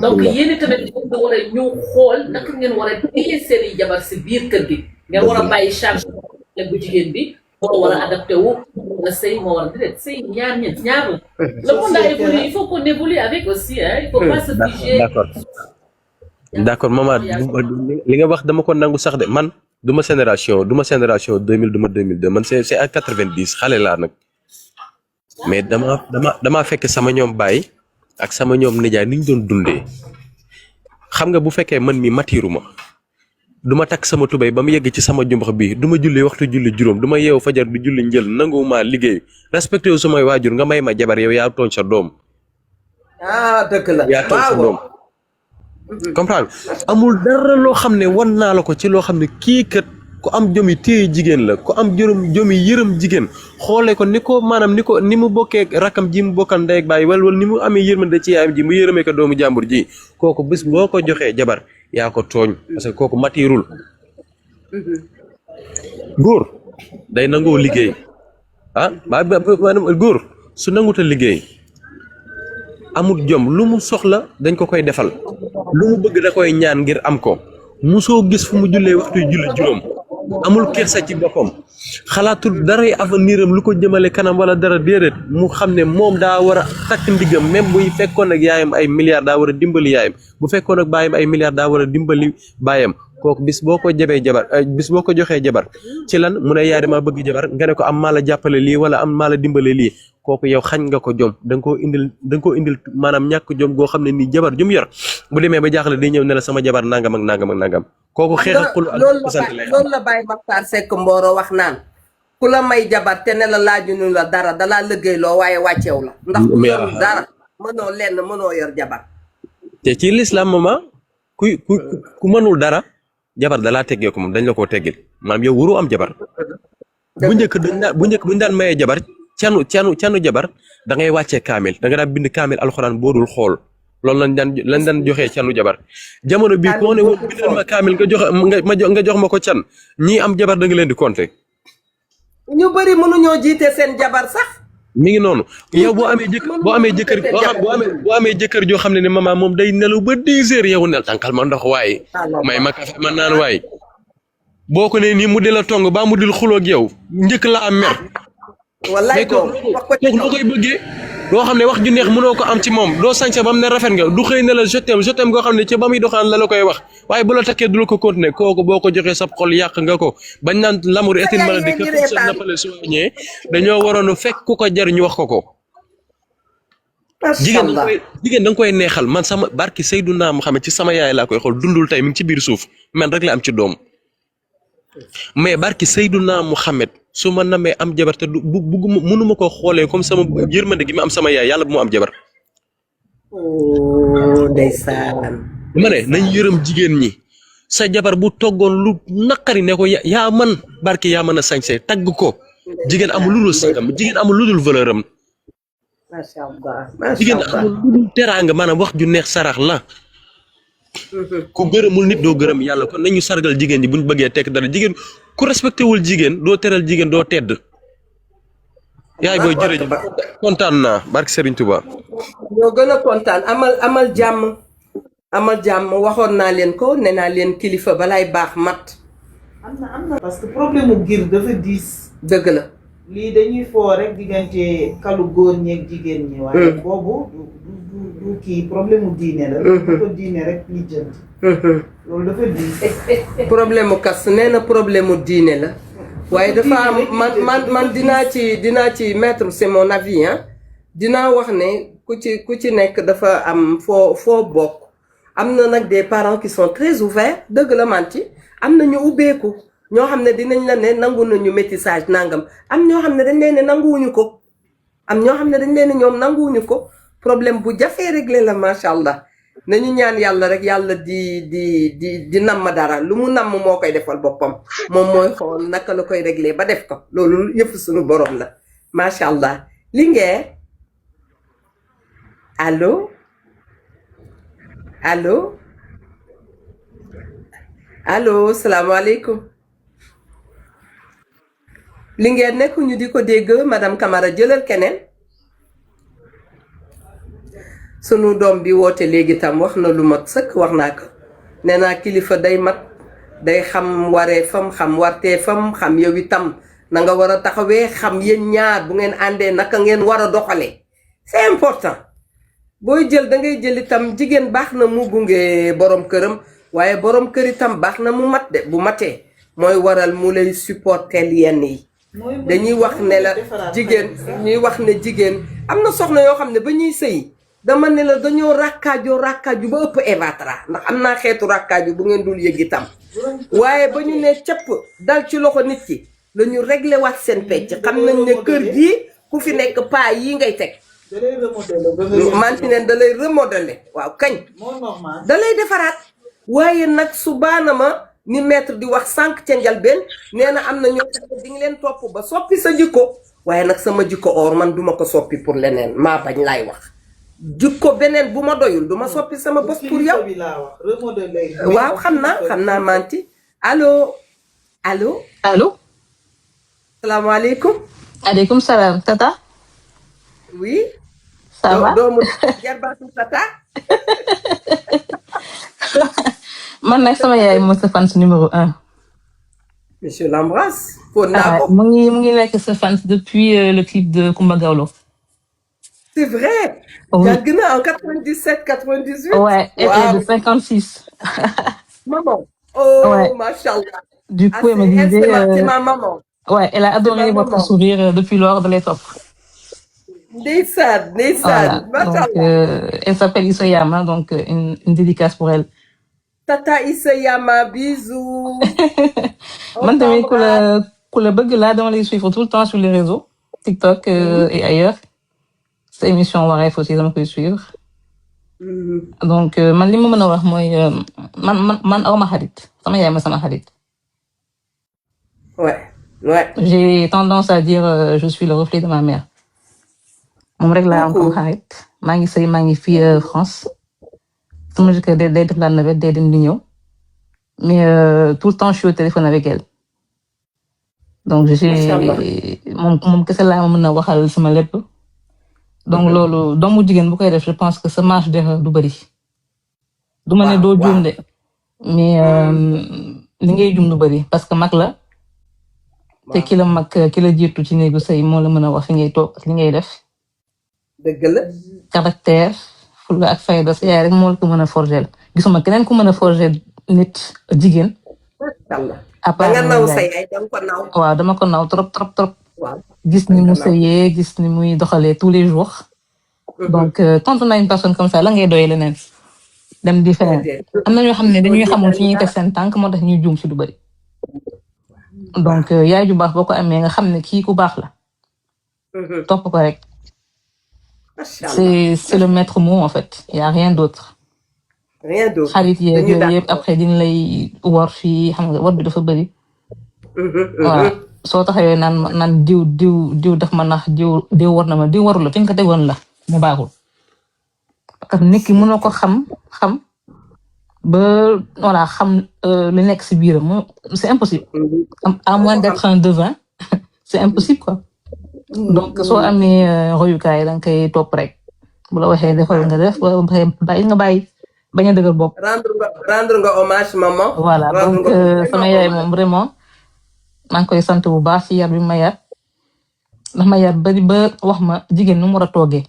donc yéen tamit da war a ñëw xool naka ngeen war a téye seen i jabar si biir kër gi ngeen war a bàyyi charge bu jigéen bi moo war a adapté wu nga sëy moo war a déedéet sëy ñaar la le monde a évolué il faut qu'on évolue avec aussi hein il faut pas se figer d'accord maman li nga wax dama ko nangu sax de man duma génération 2000 duma 2002 man c'est à 90 xale laa nag mais dama fekk sama ñoom baay ak sama ñoom nijaay ni ñu doon dundee xam nga bu fekkee man mi matiruma duma takk sama tubéy ba mu yegg ci sama jumbax bi duma julli waxtu julli juróom duma yeewu fajar di julli njël nanguwuma liggéey respecté wu samay waajur nga may ma jabar yow yaa tooñ sa doom dëgg la yaa tooñ sa doom comprendre amul dara loo xam ne wan naa la ko ci loo xam ne kii kat ku am jomi téye jigéen la ku am jomi yërëm jigéen xoolee ko ni mu bokkee rakam ji mu bokkal ndey ak baay wala ni mu amee yërmande ci yaayam ji mu yërëmee ko doomu jàmbur ji kooku bis boo ko joxee jabar yaa ko tooñ parce que kooku matirul góor day nangoo liggéey góor su nanguta liggéey amul jom lu mu soxla dañ ko koy defal lu mu bëgg da koy ñaan ngir am ko musoo gis fu mu jullee waxtu julli juróom amul kersa ci boppam xalaatul daray avenir am lu ko jëmale kanam wala dara déedéet mu xam ne moom daa war a takk ndigam même buy fekkoon ak yaayam ay milliards daa war a dimbali yaayam bu fekkoon ak baayam ay milliards daa war a dimbali baayam kooku bis boo ko jabee jabar bis boo ko joxee jabar ci lan mu ne yaay dama bëgg jabar nga ne ko am maa la jàppale lii wala am maa la dimbale lii kooku yow xañ nga ko jom da nga koo indil maanaam ñàkk jom goo xam ne nii jabar jum yor bu demee ba jaaxle day ñëw ne la sama jabar nangam ak nangam ak nangam kooku xeex ak xul ak sant lay loolu la Baye Makhtar Seck Mboro wax naan ku la may jabar te ne la laajunu la dara dalaa liggéey loo waaye wàcceew la ndax ku yorul dara mënoo lenn mënoo yor jabar te ci l'islam mama ku mënul dara jabar dalaa teggee ko moom dañ la koo teggil maanaam yow waroo am jabar bu njëkk buñu daan mayee jabar canu jabar da ngay wàccee kaamil da nga daan bind kaamil alxuraan boo dul xool loolu lañ daan joxee canu jabar jamono bii koo ne woon bindal ma kaamil nga jox ma ko can ñii am jabar da nga leen di compter. ñu bëri mënuñoo jiite seen jabar sax. mi ngi noonu yow boo amee jëkkër joo xam ne maman moom day nelaw ba 10 heures yow nel tànkal ma ndox waaye may ma kafe man naan waaye boo ko ne nii mu di la tong ba mu dil xuloo ak yow njëkk la am mer. wallaay kooku loo koy bëggee loo xam ne wax ju neex mënoo ko am ci moom doo sañse ba mu ne rafet nga du xëy ne la je t'aime goo xam ne ci ba muy doxaan la koy wax waaye bu la takkee du la ko continuer kooku boo ko joxee sab xol yàq nga ko bañ naan l'amour est une maladie que personne ne peut le soigner dañoo waroon fekk ku ko jar ñu wax ko. jigéen da nga koy neexal man sama barki Seydina Muhammad ci sama yaay laa koy xool dundul tey mi ngi ci biir suuf man rek la am ci doom mais barki Seydina Muhammad su ma namee am jabar te bugguma mënuma ko xoolee comme sama yërmande gi ma am sama yaay yàlla bu mu am jabar. ndeysaan. ma ne nañ yërëm jigéen ñi sa jabar bu toggoon lu naqari ne ko yaa man barki yaa mën a sañse tagg ko jigéen amul lu dul sagam jigéen amul lu dul valeur am. macha allah jigéen amul lu dul teraanga maanaam wax ju neex sarax la. ku gërëmul nit doo gërëm yàlla kon nañu sargal jigéen ñi buñ bëggee tekk dara jigéen ku respecté wul jigéen doo teral jigéen doo tedd. yaay booy jërëjëf kontaan naa barki Serigne Touba. ñoo gën a kontaan amal jàmm waxoon naa leen ko nee naa leen kilifa balaay baax mat. am na parce que problème mu giir dafa diis. dëgg la. lii dañuy foo rek diggante kalu góor ñeeg jigéen ñi. waaye boobu du kii problème mu diine la. bu ko diine rek li jënd. loolu dafa diis. problème mu kas nee na problème mu diine la. waaye dafa am man dinaa ci mettre c'est mon avis hein dinaa wax ne ku ci nekk dafa am foo bokk am na nag des parents qui sont très ouverts dëgg la man ci am na ñu ubbeeku ñoo xam ne dinañ la ne nangu nañu métissage nangam am ñoo xam ne dañ leen ne nanguwuñu ko am ñoo xam ne dañ leen ne ñoom nanguwuñu ko problème bu jafee réglé la macha allah nañu ñaan yàlla rek yàlla di namm dara lu mu namm moo koy defal boppam moom mooy xool naka la koy réglé ba def ko loolu yëpp suñu borom la macha allah Linguère allo salaamaaleykum Linguère nekkuñu di ko dégg madame Camara jëlal keneen sunu doom bi woote léegi tam wax na lu mat sëkk wax naa ko nee naa kilifa day mat day xam waree fam xam wartee fam xam yow itam na nga war a taxawee xam yéen ñaar bu ngeen àndee naka ngeen war a doxalee c'est important booy jël da ngay jël itam jigéen baax na mu gunge borom këram waaye borom kër itam baax na mu mat de bu matee mooy waral mu lay supporter yenn yi dañuy wax ne la jigéen ñuy wax ne jigéen am na soxna yoo xam ne ba ñuy sëy dama ne la dañoo rakkaaju ba ëpp évatra ndax am naa xeetu rakkaaju bu ngeen dul yëg itam waaye ba ñu ne cëpp dal ci loxo nit ki la ñu réglé waat seen pecc xam nañ ne kër gii ku fi nekk paa yi ngay teg mantineen da lay remodeler waaw kañ da lay defaraat waaye nag su baana ma ni maître di wax sànq ca njalbeen nee na am na ñoo xam ne di nga leen topp ba soppi sa jikko waaye nag sama jikko or man duma ko soppi pour leneen maa bañ laay wax jikko beneen bu ma doyul duma soppi sama bos pour yow waaw xam naa manti allo salaamaaleykum aleykum salaam tata oui ça va doomu jarbaatu tata man nag sama yaay mooy sa fans numéro 1 monsieur l'embrasse pour naa ko mu ngi nekk sa fans depuis le clip de Coumba Gawlo. C'est vrai. Oui. Yàgg na en 97, 98. Ouais, elle est de 56. Maman. Oh, Ouais. machallah. Du coup, elle me disait. C'est ma maman. Ouais, elle a adoré votre sourire depuis lors de les top. Ndeysaan. Voilà. Machallah. Donc, elle s'appelle Isoyama, donc une dédicace pour elle. Tata Isoyama, bisous. Man tamit ku la bëgg laa dama lay suivre tout le temps sur les réseaux, TikTok et ailleurs. Cette émission Wareef aussi dama koy suivre. Donc man li ma mën a wax mooy man aw ma xarit sama yaay ma sama xarit. Ouais. J'ai tendance à dire je suis le reflet de ma mère. Moom rek laa am comme xarit maa ngi sëy maa ngi fii France sama jëkkër day def la navette day dem di ñëw mais tout le temps je suis au téléphone avec elle donc moom kese laa mën a waxal sama lépp donc loolu doomu jigéen bu koy def je pense que sa marge d'erreur du bëri du ma ne doo juum de mais li ngay juum du bëri parce que mag la te ki la mag ki la jiitu ci néegu sëy moo la mën a wax fi ngay toog ak li ngay def dëgg la caractère fulla ak fayda sa yaay rek moo la ko mën a forger gisuma keneen ku mën a forger nit jigéen à part nga naw sa yaay danga ko naw waaw dama ko naw trop trop trop gis ni mu sëyee gis ni muy doxalee tous les jours donc quand on a une personne comme ça la ngay doy leneen dem di feneen am na ñoo xam ne dañuy xamul fi ñuy teg seen tànk moo tax ñuy juum ci lu bari donc yaay ju baax boo ko amee nga xam ne kii ku baax la topp ko rek c'est le maître mot en fait il y a rien d'autre xarit yeeg yooyu yëpp après dina lay war fii xam nga war bi dafa bëri voilà soo taxawee naan diw daf ma nax diw war na ma diw warul la fi nga ko tegoon la mu baaxul parce que nit ki mënoo ko xam ba voilà xam lu nekk ci biiram c'est impossible à moins d'être un devin c'est impossible quoi donc soo amee royukaay da nga koy topp rek bu la waxee defal nga def bàyyi nga bàyyi bañ a dëgër bopp rendre nga hommage maman voilà donc sama yaay moom vraiment maa ngi koy sant bu baax ci yar bi ma yar ndax ma yar bari ba wax ma jigéen nu mu war a toogee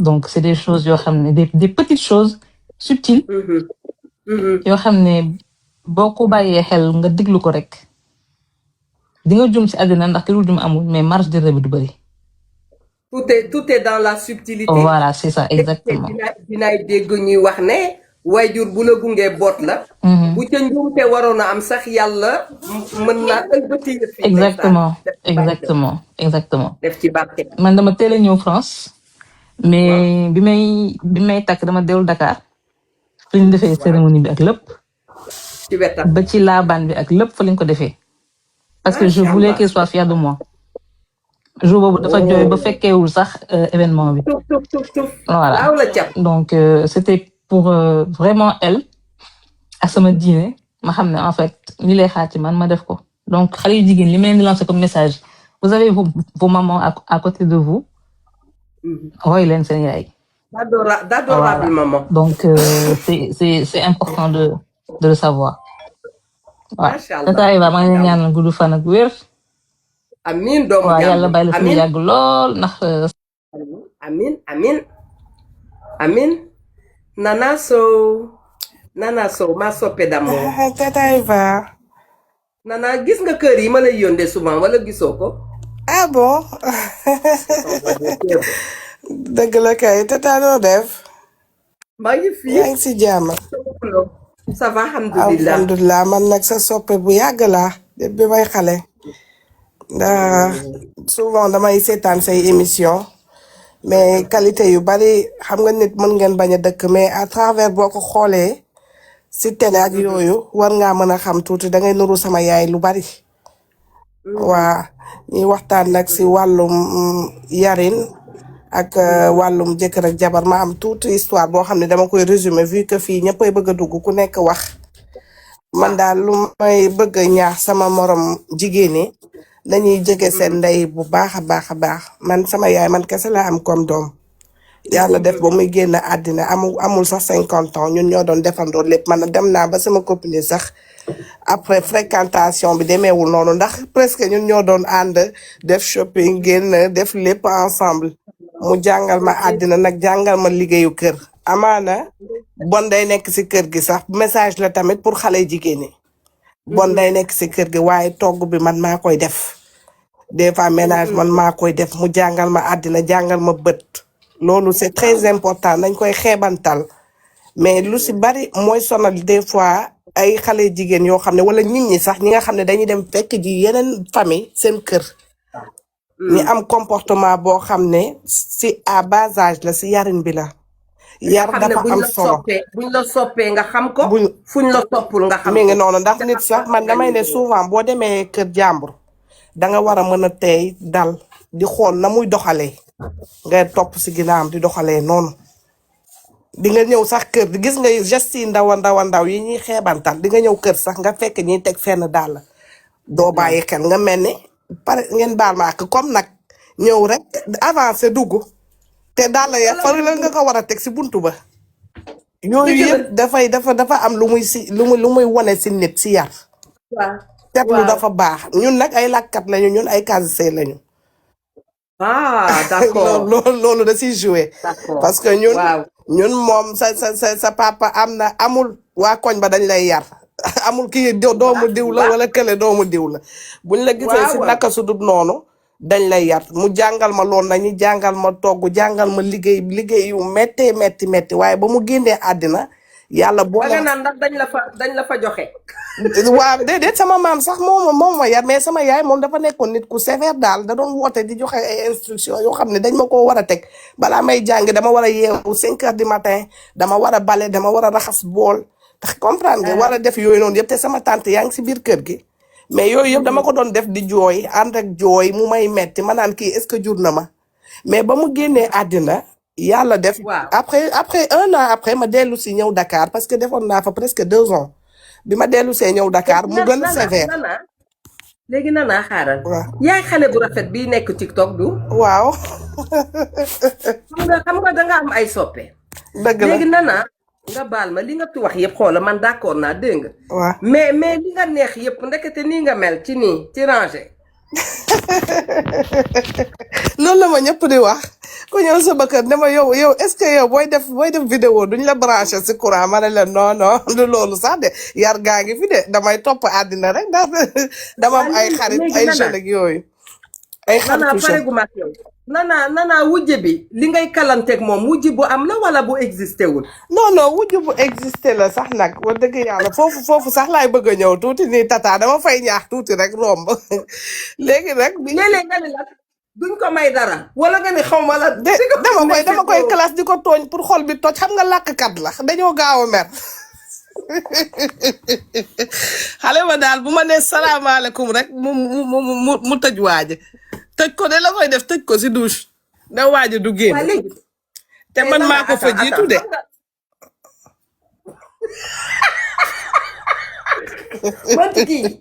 donc c'est des choses yoo xam ne des petites choses subtiles yoo xam ne boo ko bàyyee xel nga diglu ko rek di nga jum ci àddina ndax ki dul jum amul mais marge d'erreur bi du bari tout est dans la subtilité voilà c'est ça exactement dinaay dégg ñuy wax ne waajur bu la gungee boot la bu ca njuumte waroon a am sax yàlla mën naa ëlbati exactement def ci barke man dama teel a ñëw France mais bi may takk dama dellu Dakar fi ñu defee cérémonie bi ak lépp ci wetam ba ci laabaan bi ak lépp fa lañ ko defee parce que je voulais qu'il soit fier de moi jour boobu dafa jooy ba fekkeewul sax événement bi voilà donc c'était pour vraiment elle ak sama diine ma xam ne en fait li lay xaar ci man ma def ko donc xale yu jigéen li ma leen di lancer comme message vous avez vos mamans à côté de vous roy leen seen yaay d'adorable maman donc c'est important de le savoir waaw tata Eva maa ngi leen ñaanal gudd fan ak wér amiin doomu waaw yàlla bàyyi la fi yàgg lool ndax amiin Nana Sow ma soppe d'amour tata Eva Nana gis nga kër yi ma lay yónnee souvent wala gisoo ko ah bon dëgg la kay tata noo def maa ngi fi yaa ngi si jàmm ça va alhamdulilah man nag sa soppe bu yàgg laa bi may xale ndax souvent damay seetaan say émission mais qualité yu bari xam nga nit mën ngeen bañ a dëkk mais à travers boo ko xoolee si télé ak yooyu war ngaa mën a xam tuuti da ngay nuru sama yaay lu bari waa ñuy waxtaan nag si wàllum yarin ak wàllum jëkkër ak jabar ma am tuuti histoire boo xam ne dama koy résumer vu que fii ñëppay bëgg a dugg ku nekk wax man daal lu may bëgg a ñaax sama morom jigéen ñi dañuy jege seen ndey bu baax a baax a baax man sama yaay man kese laa am comme doom yàlla def ba muy génn àddina amul sax 50 ans ñun ñoo doon defandoo lépp man dem naa ba sama copine sax après fréquentation bi demeewul noonu ndax presque ñun ñoo doon ànd def shopping génn def lépp ensemble mu jàngal ma àddina nag jàngal ma liggéeyu kër amaana bon day nekk si kër gi sax message la tamit pour xale jigéen ñi bon day nekk si kër gi waaye togg bi man maa koy def des fois ménage man maa koy def mu jàngal ma àddina jàngal ma bët loolu c'est très important dañ koy xeebantal mais lu si bari mooy sonal des fois ay xale jigéen yoo xam ne wala nit ñi sax ñi nga xam ne dañuy dem fekk ji yeneen famille seen kër ñi am comportement boo xam ne si à bas âge la si yarin bi la yar dafa am solo buñ la soppee nga xam ko fuñ la soppul nga xam mi ngi noonu ndax nit sax man damay ne souvent boo demee kër jàmbur danga war a mën a teey dal di xool na muy doxalee nga topp si ginnaawam di doxalee noonu di nga ñëw sax kër gis nga geste yi ndaw yi ñuy xeebantal di nga ñëw kër sax nga fekk ñuy teg fenn daal doo bàyyi xel nga mel ni pare ngeen baal ma ak comme nag ñëw rek avancé dugg te daal ya fa la nga ko war a teg si buntu ba. yooyu yëpp dafa am lu muy wane si nit si yar. waaw teetlu dafa baax ñun nag ay làkkat lañu ñun ay casé lañu. ah d'accord loolu da siy joué. d'accord parce que ñun moom sa papa amul waa koñ ba dañ lay yar amul kii doomu diw la wala kële doomu diw la. buñ la gisee si naka su dul noonu dañ lay yar mu jàngal ma loolu nañu jàngal ma togg jàngal ma liggéey yu metti waaye ba mu génnee àddina yàlla boo nga naan ndax dañ la fa joxe. waaw déedéet sama maam sax moom ma yar mais sama yaay moom dafa nekkoon nit ku sévère daal da doon woote di joxe ay instructions yoo xam ne dañ ma koo war a teg balaa may jàng dama war a yeewu 5 heures du matin dama war a bale dama war a raxas bool tax comprendre nga war a def yooyu noonu yëpp te sama tante yaa ngi si biir kër gi mais yooyu yëpp dama ko doon def di jooy ànd ak jooy mu may metti ma naan kii est-ce que jur na ma mais ba mu génnee àddina yàlla def après 1 an après ma dellu si ñëw Dakar parce que defoon naa fa presque 2 ans bi ma dellu see ñëw Dakar mu gën a sévère. léegi Nana xaaral. yaay xale bu rafet bii nekk TikTok du. waaw. xam nga danga am ay soppe. dëgg la léegi Nana nga baal ma li nga fi wax yëpp xoola man d'accord naa dégg nga. waaw mais li nga neex yëpp ndekete nii nga mel ci rangé. loolu la ma ñëpp di wax ku ñëw sama kër ne ma yow est-ce que yow booy def vidéo duñ la branché si courant ma ne leen non du loolu sax de yar gaa ngi fi de damay topp àddina rek ndax dama am ay xarit ay jeunes ak yooyu. ay xaritu jeune Nana wujje bi li ngay kalanteeg moom wujj bu am la wala bu existé wul. non wujj bu existé la sax nag wax dëgg yàlla foofu sax laay bëgg a ñëw tuuti nii tata dama fay ñaax tuuti rek romb léegi rek. léeg-léeg nga ne la duñ ko may dara. wala nga ne xaw ma la. dama koy classe di ko tooñ pour xol bi toj xam nga làkkat la dañoo gaaw a mer. xale ma daal bu ma nee salaamaaleykum rek mu tëj waaje tëj ko de la koy def tëj ko si douche da waaje du génn te man maa ko fa jiitu de. man kii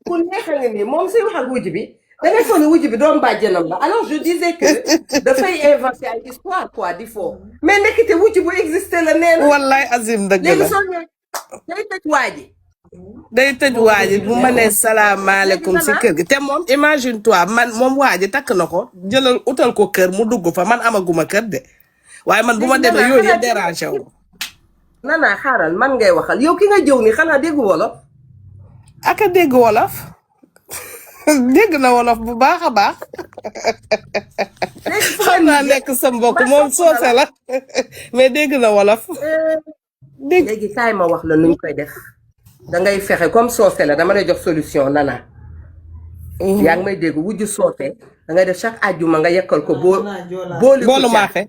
ku neexa nga nii moom si wax ak wujj bi da ngay foog ne wujj bi doom bàjjenam la alors je disais que dafay inventer ay histoire quoi di foo mais nekkite wujj bu existé la nee na. wallaay Azim dëgg la léegi soo ñëwee day tëj waaji. day tëj waaji bu ma nee salaamaaleykum si kër gi te moom imagine toi man moom waaji takk na ko jëlal utal ko kër mu dugg fa man amaguma kër de waaye man bu ma demee yooyu yëpp dérangé wu. Nana xaaral man ngay waxal yow ki nga jëw ni xanaa dégg wolof. aka dégg wolof dégg na wolof bu baax a baax. xam naa nekk sa mbokk moom soose la mais dégg na wolof. léegi kaay ma wax la nuñ koy def dangay fexe comme soose la dama lay jox solution Nana. yaa ngi may dégg wujju soose dangay def chaque àjjuma nga yekkal ko boolu maafe.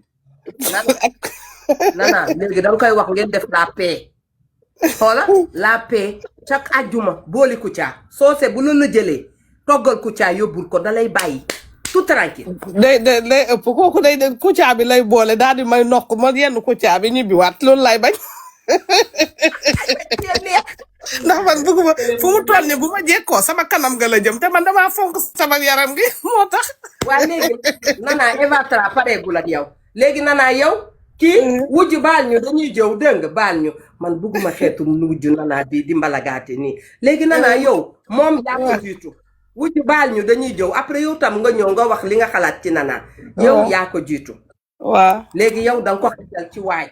Nana léegi danga koy wax ngeen def la paix xoola la paix chaque àjjuma booli Kouthia soose bu la jëlee toggal Kouthia yóbbul ko da lay bàyyi tout tranquille. day ëpp kooku day Kouthia bi lay boole daal di may nokk ma yenn Kouthia bi ñibbiwaat loolu lay bañ. ndax man bëgguma fu mu toll nii bu ma jekkoo sama kanam nga la jëm te man damaa fonk sama yaram gi moo tax. waaye léegi Nana Eva Tra pareegul ak yow léegi Nana yow kii wujj baal ñu dañuy jëw dégg nga baal ñu man bëgguma xeetu wujj Nana bii di mbalagaate nii léegi Nana yow moom yaa ko jiitu wujj baal ñu dañuy jëw après yow tam nga ñëw nga wax li nga xalaat ci Nana. yow yaa ko jiitu. waaw léegi yow danga ko xajal ci waaj.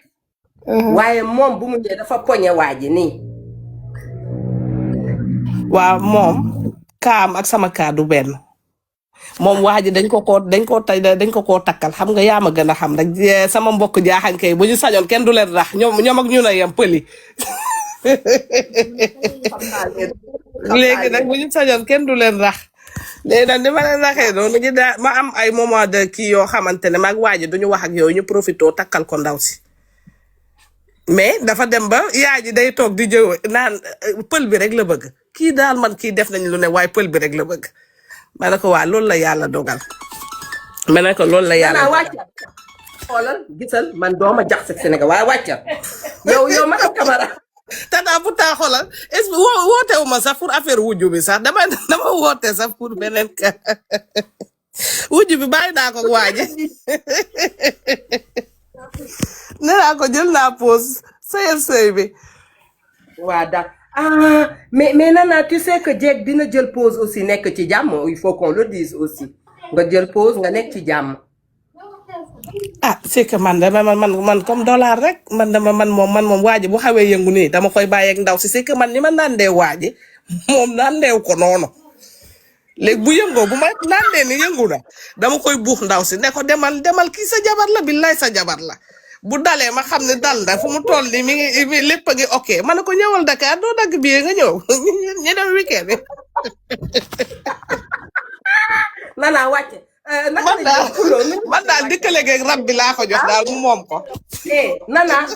waaye moom bu mu ñëwee dafa poñe waaji nii. waaw moom kaam ak sama kaa du benn moom waa ji dañ ko koo takkal xam nga yaa ma gën a xam rek sama mbokk jaaxañ kay bu ñu sañoon kenn du leen rax ñoom ak ñu na yem pëli léegi nag bu ñu sañoon kenn du leen rax léegi nag ni ma leen raxee noonu ñu daa ma am ay moment de kii yoo xamante ne maag waa ji duñu wax ak yooyu ñu profité takkal ko ndaw si mais dafa dem ba yaay ji day toog di jëw naan pël bi rek la bëgg kii daal man kii def nañ lu ne waaye pël bi rek la bëgg ma ne ko waa loolu la yàlla dogal ma ne ko loolu la yàlla dogal xoolal gisal man dooma jax sa Sénégal waaye wàccal yow madame Camara tata pourtant xoolal est ce que woote wu ma sax pour affaire wujju bi sax dama woote sax pour beneen ka wujju bi bàyyi naa ko waaje nee naa ko jël naa pause sëy bi waa da mais Nana tu sais que jeeg dina jël pause aussi nekk ci jàmm il faut qu'on le dise aussi nga jël pause nga nekk ci jàmm c'est que man comme dollar rek man moom waaji bu xawee yëngu nii dama koy bàyyeeg ndaw si c'est que man ni ma nandee waaji moom nandeew ko noonu léegi bu yëngoo bu ma nandee ni yëngu na dama koy buux ndaw si ne ko demal kii sa jabar la billaay sa jabar la bu dalee ma xam ne dal na fu mu toll ni mi ngi lépp a ngi ok ma ne ko ñëwal Dakar doo dagg bi nga ñëw ñu dem weekend bi Nana wàcce man daal dikkale geeg rab bi laa ko jox daal mu moom ko Nana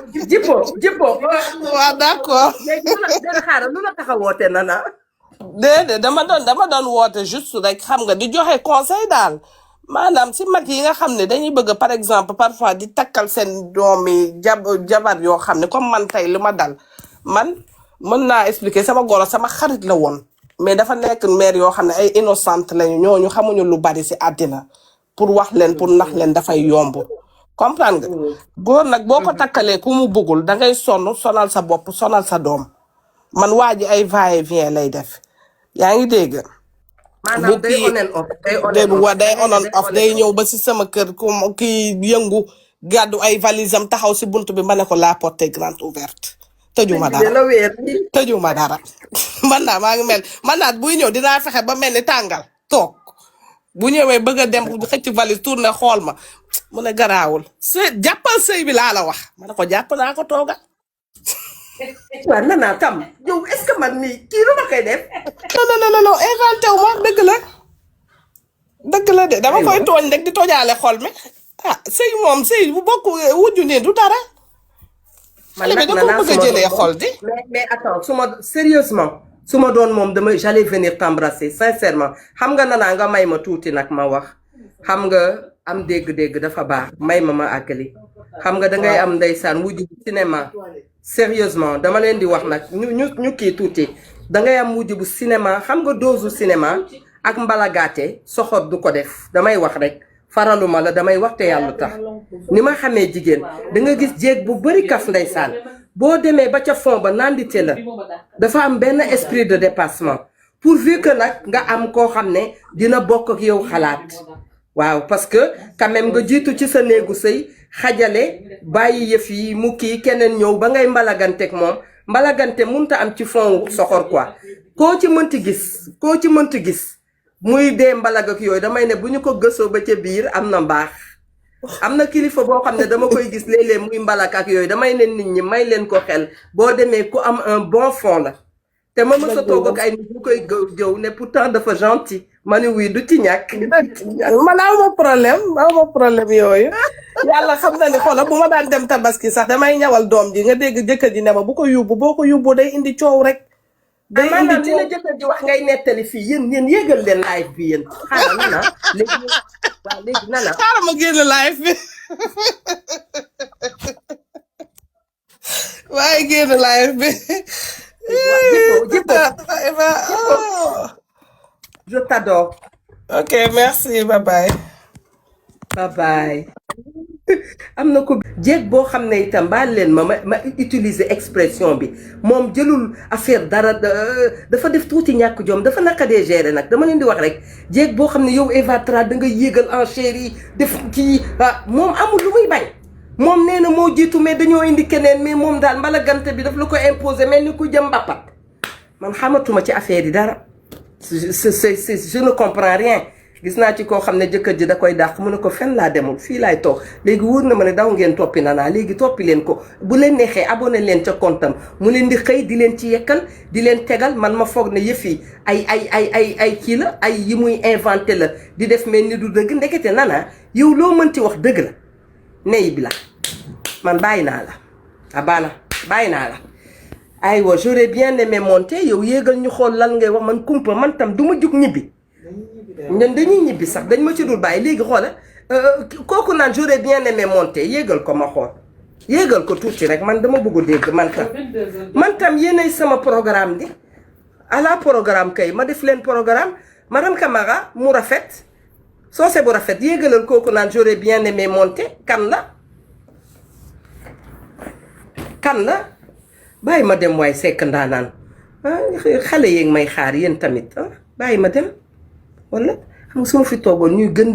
jippo waaw d'accord dana xaaral lu la tax a woote Nana déedéet dama doon woote juste rek xam nga di joxe conseil daal maanaam si mag yi nga xam ne dañuy bëgg par exemple parfois di takkal seen doomi jabar yoo xam ne comme man tey li ma dal man mën naa expliquer sama goro sama xarit la woon mais dafa nekk mère yoo xam ne ay innocente lañu ñooñu xamuñu lu bari si àddina pour wax leen pour nax leen dafay yomb comprendre nga góor nag boo ko takkalee ku mu bëggul dangay sonal sa bopp sonal sa doom man waa ji ay va et vient lay def yaa ngi dégg maanaam day on and off day ñëw ba si sama kër ku kii yëngu gàddu ay valise am taxaw si buntu bi ma ne ko la porte est grande ouverte tëjuma dara man maa ngi mel man naa buy ñëw dinaa fexe ba mel ni tàngal toog bu ñëwee bëgg a dem xëcc valise tourné xool ma mu ne garaawul jàppal sëy bi laa la wax ma ne ko jàpp naa ko tooga waaw Nana tam yow est-ce que man mii kii lu ma koy def non inventé wu ma dëgg la de dama koy tooñ rek di tojaale xol mi sëy bu bokk wujju ne du dara xale bi da ko bëgg a jëlee xol di mais attends sérieusement su ma doon moom j'allais venir t'embrasser sincèrement xam nga Nana nga may ma tuuti nag ma wax xam nga am dégg-dégg dafa baax may ma àggali xam nga dangay am ndeysaan wujju bu cinéma sérieusement dama leen di wax nag ñu kii tuuti dangay am wujju bu cinéma xam nga doosu cinéma ak mbalagaate soxor du ko def damay wax rek faraluma la damay wax te yàlla tax ni ma xamee jigéen da nga gis jéeg bu bari kaf ndeysaan boo demee ba ca fond ba nandite la dafa am benn esprit de dépassement pourvu que nag nga am koo xam ne dina bokk ak yow xalaat waaw parce que quand même nga jiitu ci sa néegu sëy xajale bàyyi yëf yi mu kii keneen ñëw ba ngay mbalaganteeg moom mbalagante munta am ci fond soxor quoi koo ci mënti gis muy dee mbalag ak yooyu damay ne bu ñu ko gësoo ba ca biir am na mbaax am na kilifa boo xam ne dama koy gis léeg-léeg muy mbalag ak yooyu damay ne nit ñi may leen ko xel boo demee ku am un bon fond la te ma mës a toog ak ay nit ñu koy jëw ne pourtant dafa gentil ma ne oui du ci ñàkk man awma problème yooyu yàlla xam na ni xoolal bu ma daan dem tabaski sax damay ñawal doom ji nga dégg jëkkër ji ne ma bu ko yóbbu boo ko yóbbu day indi coow rek day indi maanaam li la jëkkër ji wax ngay nettali fii yéen yéegal leen live bi yéen xaaral Nana léegi Nana xaaral ma génn live bi waaye génn live bi Jippo je t'adore. Ok, merci, bye bye. Bye bye. am na ko jéeg boo xam ne itam baal leen ma utiliser expression bi moom jëlul affaire dara dafa def tuuti ñàkk jom dafa naqadee gérer nag dama leen di wax rek jéeg boo xam ne yow Eva Tra da nga yéegal enchère yi def kii moom amul lu muy bañ moom nee na moo jiitu mais dañoo indi keneen mais moom daal mbalagante bi daf la ko imposer mel ni ku jëm mbappat man xamatuma ci affaire yi dara je ne comprends rien gis naa ci koo xam ne jëkkër ji da koy dàq mu ne ko fen laa demul fii laay toog léegi wóor na ma ne daw ngeen toppi Nana léegi toppi leen ko bu leen neexee abonné leen ca comptam mu leen di xëy di leen ci yekkal di leen tegal man ma foog ne yëf yi ay kii la ay yi muy inventé la di def mel ni du dëgg ndekete Nana yow loo mënti wax dëgg la ney bi la man bàyyi naa la baana bàyyi naa la aywa j'aurais bien aimé monter yow yéegal ñu xool lan ngay wax man kumpa man tam du ma jug ñibbi ñun dañuy ñibbi sax dañ ma ci dul bàyyi léegi xoola kooku naan j'aurais bien aimé monter yéegal ko ma xool yéegal ko tuuti rek man dama bëgg a dégg man tam yéenay sama programme di ala programme kay ma def leen programme madame Camara mu rafet soose bu rafet yéegalal kooku naan j'aurais bien aimé monter kan la bàyyi ma dem waaye sekk ndaanaan xale yeeg may xaar yéen tamit bàyyi ma dem wala xam nga su ma fi toogoon ñuy gën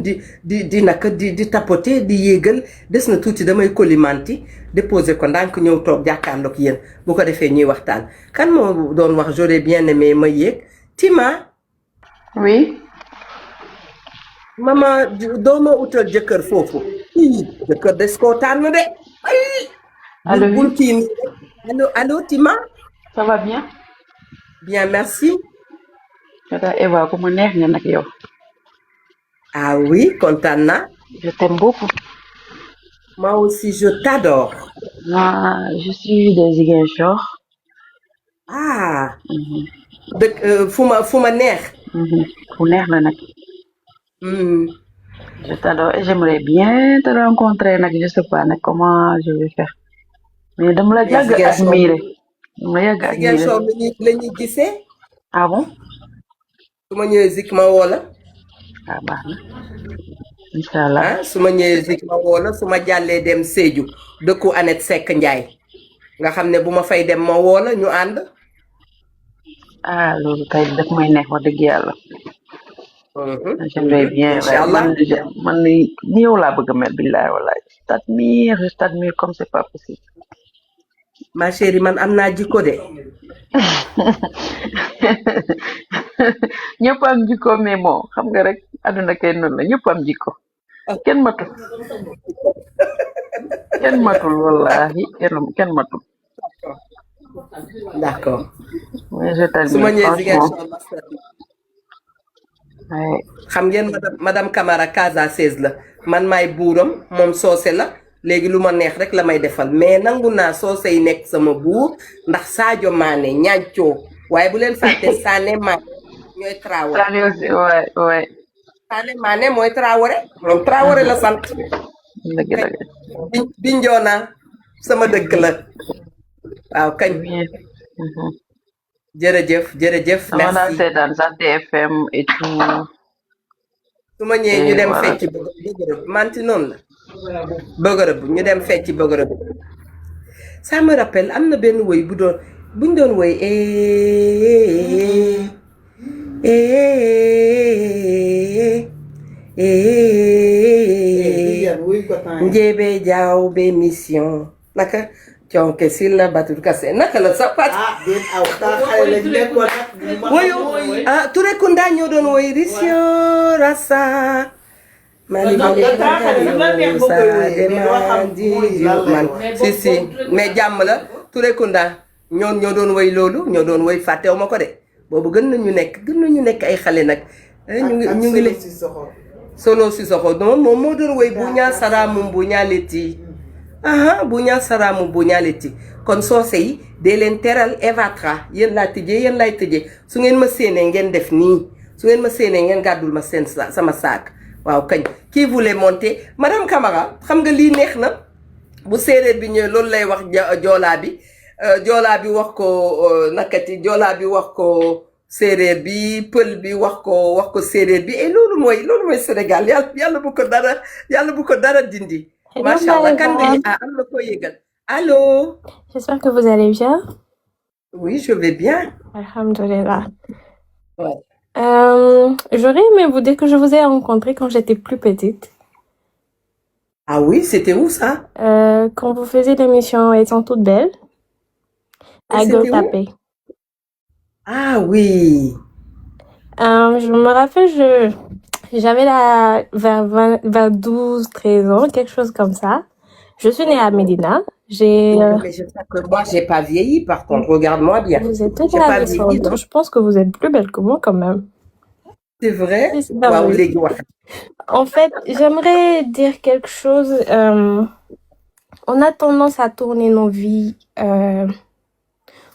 di naka di tapoter di yéegal des na tuuti damay colimanti déposer ko ndànk ñëw toog jàkkaarloog yéen bu ko defee ñuy waxtaan kan moo doon wax j'aurais bien aimé ma yéeg Tima. oui. mama dooma utal jëkkër foofu jëkkër des koo tànn de allo bul kii allo Tima. ça va bien. bien merci. Tata Eva ku ma neex nga nag yow. ah oui kontaan naa. je t'aime beaucoup. moi aussi je t'adore. moi je suis de Ziguinchor. ah. dëkk fu ma neex. fu neex la nag. je t'adore et j'aimerais bien te rencontrer nag je sais pas nag comment je vais faire. mais dama la yàgg admiré. dama la yàgg admiré. Ziguinchor la ñuy gisee. ah bon. su ma ñëwee Zik ma woo la. ah baax na. incha allah su ma ñëwee Zik ma woo la su ma jàllee dem Sédhiou dëkku Annette Seck Ndiaye nga xam ne bu ma fay dem ma woo la ñu ànd. ah loolu kay daf may neex wax dëgg yàlla. j'aimerais bien man ni yow laa bëgg a mel billahi wallahi je t'admire comme c'est pas possible. ma chérie man am naa jikko de. ñëpp am jikko mais bon xam nga rek àdduna kay noonu la ñëpp am jikko kenn matul wallahi kenn matul. d'accord. mais je t'admire su ma ñëwee franchement. xam ngeen madame Camara Casa 16 la man maay buuram moom soose la léegi lu ma neex rek la may defal mais nangu naa soose yi nekk sama buur ndax Sadio Mané ñaancoo waaye bu leen fàtte Sané Mané ñooy Traoré. Sané aussi ouais. Sané Mané mooy Traoré moom Traoré la sant. dëgg. Bignona sama dëkk la waaw kañ. jërëjëf merci. dama daan seetaan sax TFM et tout. su ma ñëwee ñu dem fecc bëgërëb manti noonu la. bëgërëb ñu dem fecc bëgërëb. ça me rappelle am na benn woy buñ doon woy njéebe jaaw be mission naka conke sil na batul kase naka la sa pat woyu Touré Kunda ñoo doon woy risio rasa mali man si mais jàmm la Touré Kunda ñoo doon woy loolu ñoo doon woy fàttewu ma ko de boobu gën nañu nekk ay xale nag ñu ngi leen Solo Sissoko moom moo doon woy buña saramu buña leti buña saramu buña leti kon soose yi dee leen teral Evatra yéen laa tëjee yéen laay tëjee su ngeen ma séenee ngeen def nii su ngeen ma séenee ngeen gàddul ma seen sama saak waaw kañ qui voulait monter madame Camara xam nga lii neex na bu séeréer bi ñëwee loolu lay wax joolaa bi wax ko nakati joolaa bi wax ko séeréer bi pël bi wax ko séeréer bi et loolu mooy Sénégal yàlla bu ko dara dindi. macha allah kan nga am na ko yëgal allô. J'espère que vous allez bien. Oui, je vais bien. Alhamdulillah. Ouais. J'aurais aimé vous dire que je vous ai rencontré quand j'étais plus petite. Ah oui, c'était où ça? Quand vous faisiez l'émission Elles sont toutes belles. À Gueule Tapée. Ah oui. Je me rappelle, j'avais vers 12, 13 ans, quelque chose comme ça. Je suis née à Médina. Mais j'espère que moi, j'ai pas vieilli, par contre. Regarde-moi bien. Vous êtes toute adolescente. Je pense que vous êtes plus belle que moi, quand même. C'est vrai? Wow, en fait, j'aimerais dire quelque chose. On a tendance à tourner nos vies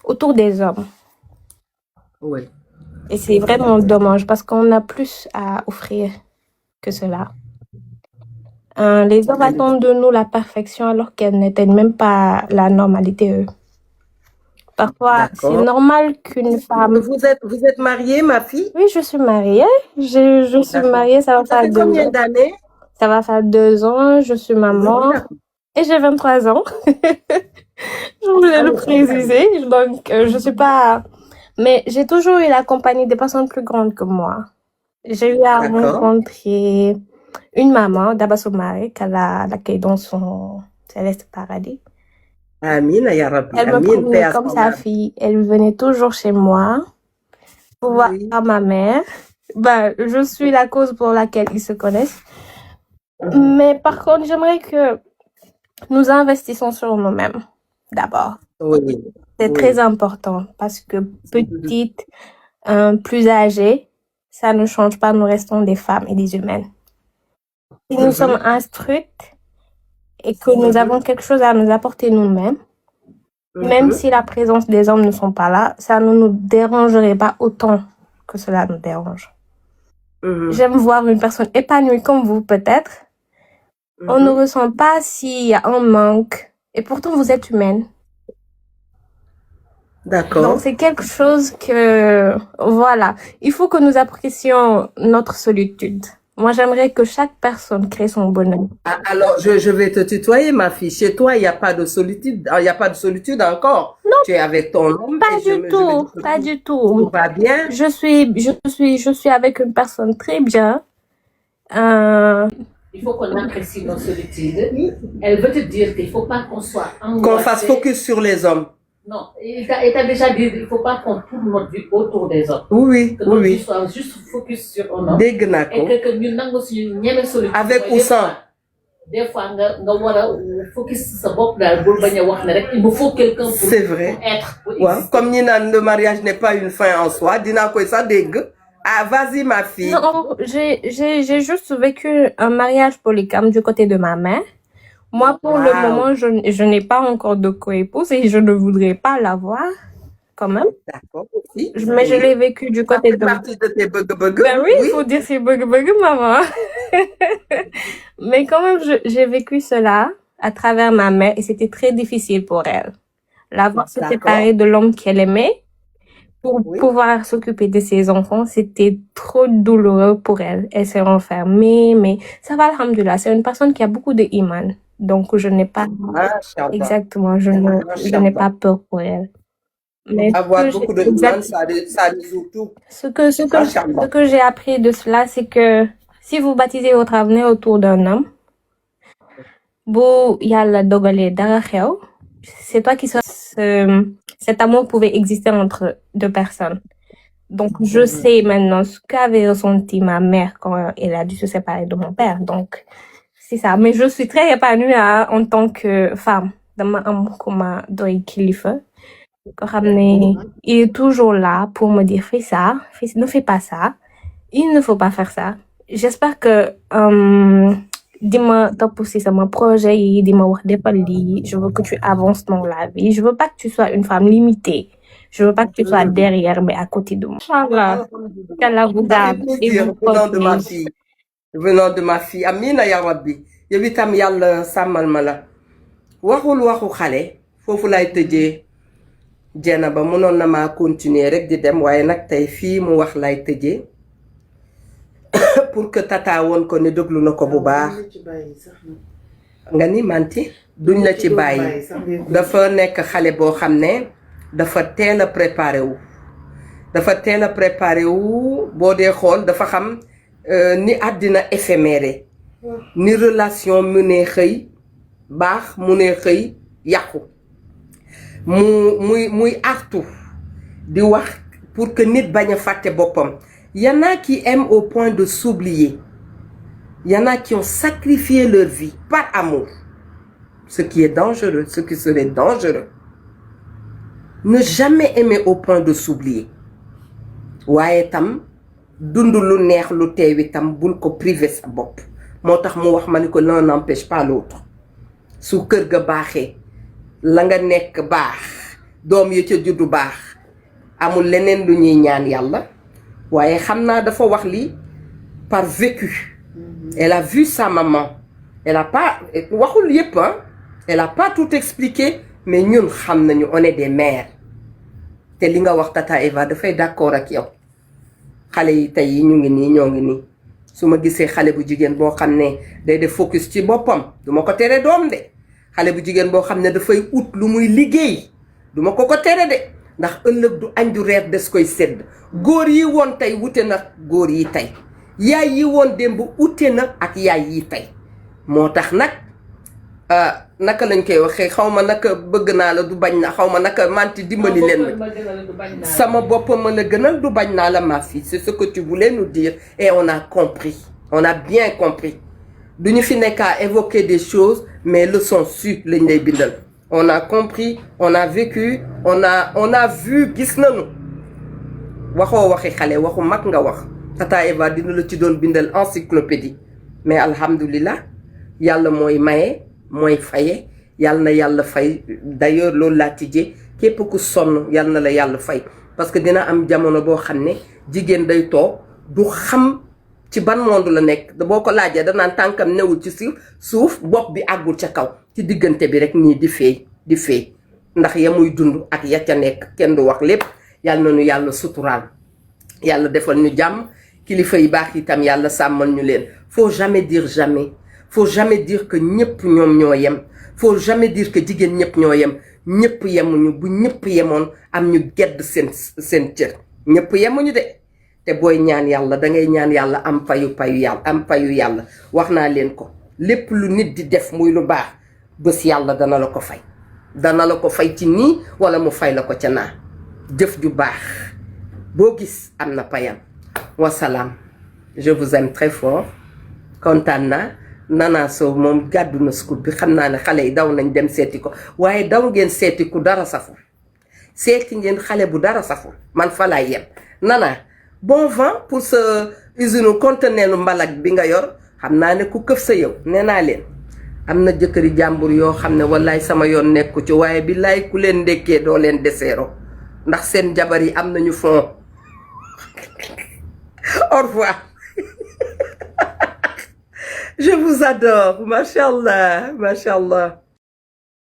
autour des hommes. Oui. Et c'est vraiment dommage parce qu'on a plus à offrir que cela. Les hommes attendent de nous la perfection alors qu'elle n'était même pas la normalité, eux. Parfois, c'est D'accord. normal qu'une femme... Vous êtes mariée, ma fille? Oui, je suis mariée. Je suis D'accord. mariée, ça va Ça faire fait 2 combien ans. d'années? Ça va faire 2 ans, je suis maman et j'ai 23 ans. Je voulais le préciser. Donc, je suis pas... Mais j'ai toujours eu la compagnie des personnes plus grandes que moi. J'ai eu à D'accord. rencontrer une maman d'Abasoumare qu'elle a accueillie dans son céleste paradis. Amin, ya Rabbi. Elle me Amin, paix promenait à comme son sa âme. fille. Elle venait toujours chez moi pour voir ma mère. Ben, je suis la cause pour laquelle ils se connaissent. Mais par contre, j'aimerais que nous investissons sur nous-mêmes d'abord. Oui. C'est très important parce que petite, plus âgée, ça ne change pas, nous restons des femmes et des humaines. Si nous sommes instruites et que nous avons quelque chose à nous apporter nous-mêmes, même si la présence des hommes ne sont pas là, ça ne nous dérangerait pas autant que cela nous dérange. J'aime voir une personne épanouie comme vous, peut-être. On ne ressent pas s'il y a un manque. Et pourtant, vous êtes humaine. D'accord. Donc, c'est quelque chose que... Voilà. Il faut que nous apprécions notre solitude. Moi, j'aimerais que chaque personne crée son bonheur. Ah, alors, je vais te tutoyer, ma fille. Chez toi, il n'y a pas de solitude. Il n'y a pas de solitude encore. Non. Tu es avec ton homme. Pas du tout. Pas du tout. Tout va bien. Je suis avec une personne très bien. Il faut qu'on apprécie nos solitudes. Elle veut te dire qu'il ne faut pas qu'on soit angoissé. Qu'on fasse focus sur les hommes. Non, il t'a déjà dit qu'il ne faut pas qu'on tourne notre vie autour des hommes. Oui, que notre oui. vie soit juste focus sur un homme. Dégg naa ko. Et que nous n'avons suñu ñeme solitude. Avec ou sans. Des fois, nga war a focus sa bopp daal bul bañ a wax ne rek il me faut quelqu'un pour C'est vrai. pour être. Pour Ouais. exister. Comme ñi naan le mariage n'est pas une fin en soi. Dinaa koy sax dégg. Ah, vas-y, ma fille. Non, j'ai juste vécu un mariage polygame du côté de ma mère. Moi, pour le moment, je n'ai pas encore de co-épouse et je ne voudrais pas l'avoir, quand même. D'accord, aussi. Mais je l'ai vécu du côté de... partie de tes bug-bug. Ben oui, il faut dire c'est bug-bug, maman. Mais quand même, j'ai vécu cela à travers ma mère et c'était très difficile pour elle. L'avoir se séparer de l'homme qu'elle aimait pour pouvoir s'occuper de ses enfants, c'était trop douloureux pour elle. Elle s'est renfermée, mais ça va, alhamdoulilah. C'est une personne qui a beaucoup de iman. Donc, je n'ai pas... Exactement, je n'ai pas peur pour elle. Mais Avoir beaucoup de iman, ça résout tout. Ce que j'ai appris de cela, c'est que si vous baptisez votre avenir autour d'un homme, bu yàlla dogalee dara xew, c'est toi qui cet amour pouvait exister entre deux personnes. Donc, je sais maintenant ce qu'avait ressenti ma mère quand elle a dû se séparer de mon père. Donc, c'est ça. Mais je suis très épanouie en tant que femme. Dama am kuma doy kilifa. Ko xamné il est toujours là pour me dire fais ça, ne fais pas ça. Il ne faut pas faire ça. J'espère que dis-moi top aussi c'est mon projet, dis-moi wax defal li. Je veux que tu avances dans la vie. Je veux pas que tu sois une femme limitée. Je veux pas que tu sois derrière mais à côté de moi. Inch'Allah. Qu'Allah vous garde et vous venant de ma protège. fille. Venant de ma fille. Amina ya Rabbi. Yow itam yàlla sàmmal ma la. Waxul waxu xale. Foofu lay tëjee. Jeena ba mënoon na maa continuer rek di dem waaye nag tey fii mu wax lay tëjee pour que tata woon ko ne déglu na ko bu baax nga ni manti duñ la ci bàyyi dafa nekk xale boo xam ne dafa teel a préparé wu boo dee xool dafa xam ni àddina éphémère ni relation mu ne xëy baax mu ne xëy yàqu muy artu di wax pour que nit bañ a fàtte boppam. Y en a qui aiment au point de s'oublier. Y en a qui ont sacrifié leur vie par amour. Ce qui est dangereux, ce qui serait dangereux. Ne jamais aimer au point de s'oublier. waaye tam dund lu neex lu teewi tam bul ko priver sa bopp. moo tax mu wax ma ni ko l'un n'empêche pas l'autre. su kër ga baaxee la nga nekk baax doom ya ca juddu baax amul leneen lu ñuy ñaan yàlla waaye xam naa dafa wax li par vécu. Elle a vu sa maman elle a pas waxul yépp hein elle a pas tout expliqué mais ñun xam nañu on est des mères te li nga wax Tata Eva dafay d'accord ak yow xale yi tey yi ñu ngi nii ñoo ngi nii su ma gisee xale bu jigéen boo xam ne day def focus ci boppam du ma ko tere doom de xale bu jigéen boo xam ne dafay ut lu muy liggéey du ma ko tere de ndax ëllëg du añ du reer des koy sedd góor yi woon tey wute na góor yi tey yaay yi woon démb ute na ak yaay yi tey moo tax nag naka lañ koy waxee xaw ma naka bëgg naa la du bañ na xaw ma naka manti dimbali leen sama bopp ma la gënal du bañ naa la ma fille c'est ce que tu voulais nous dire et on a compris on a bien compris duñu fi nekk à évoquer des choses mais leçon su lañ lay bindal on a compris on a vécu on a vu gis nañu waxoo waxi xale waxu mag nga wax Tata Eva dina la ci doon bindal encyclopédie mais alhamdulilah yàlla mooy maye mooy faye yàlla na yàlla fay d'ailleurs loolu laa tijjee képp ku sonn yàlla na la yàlla fay parce que dina am jamono boo xam ne jigéen day toog du xam ci ban monde la nekk boo ko laajee danaan tànkam newul ci suuf bopp bi àggul ca kaw ci diggante bi rek nii di feey ndax ya muy dund ak ya ca nekk kenn du wax lépp yàlla na nu yàlla suturaal yàlla defal ñu jàmm kilifa yi baax itam yàlla sàmmal ñu leen faut jamais dire jamais faut jamais dire que ñëpp ñoom ñoo yem faut jamais dire que jigéen ñëpp ñoo yem ñëpp yemuñu bu ñëpp yemoon am ñu gedd seen cër ñëpp yemuñu de te booy ñaan yàlla dangay ñaan yàlla am payu yàlla wax naa leen ko lépp lu nit di def muy lu baax bés yàlla dana la ko fay ci nii wala mu fay la ko ca naa jëf ju baax boo gis am na payam wasalaam je vous aime très fort kontaan naa Nana Sow moom gàddu na scoop bi xam naa ne xale yi daw nañ dem seeti ko waaye daw ngeen seeti ku dara saful seeti ngeen xale bu dara saful man fa laay yem Nana bon vent pour sa usine conteneur mbalak bi nga yor xam naa ne ku këf sa yow nee naa leen am na jëkkëri jàmbur yoo xam ne wallaay sama yoon nekku ci waaye billaay ku leen ndekkee doo leen deseero ndax seen jabar yi am nañu fond au revoir je vous adore machallah machallah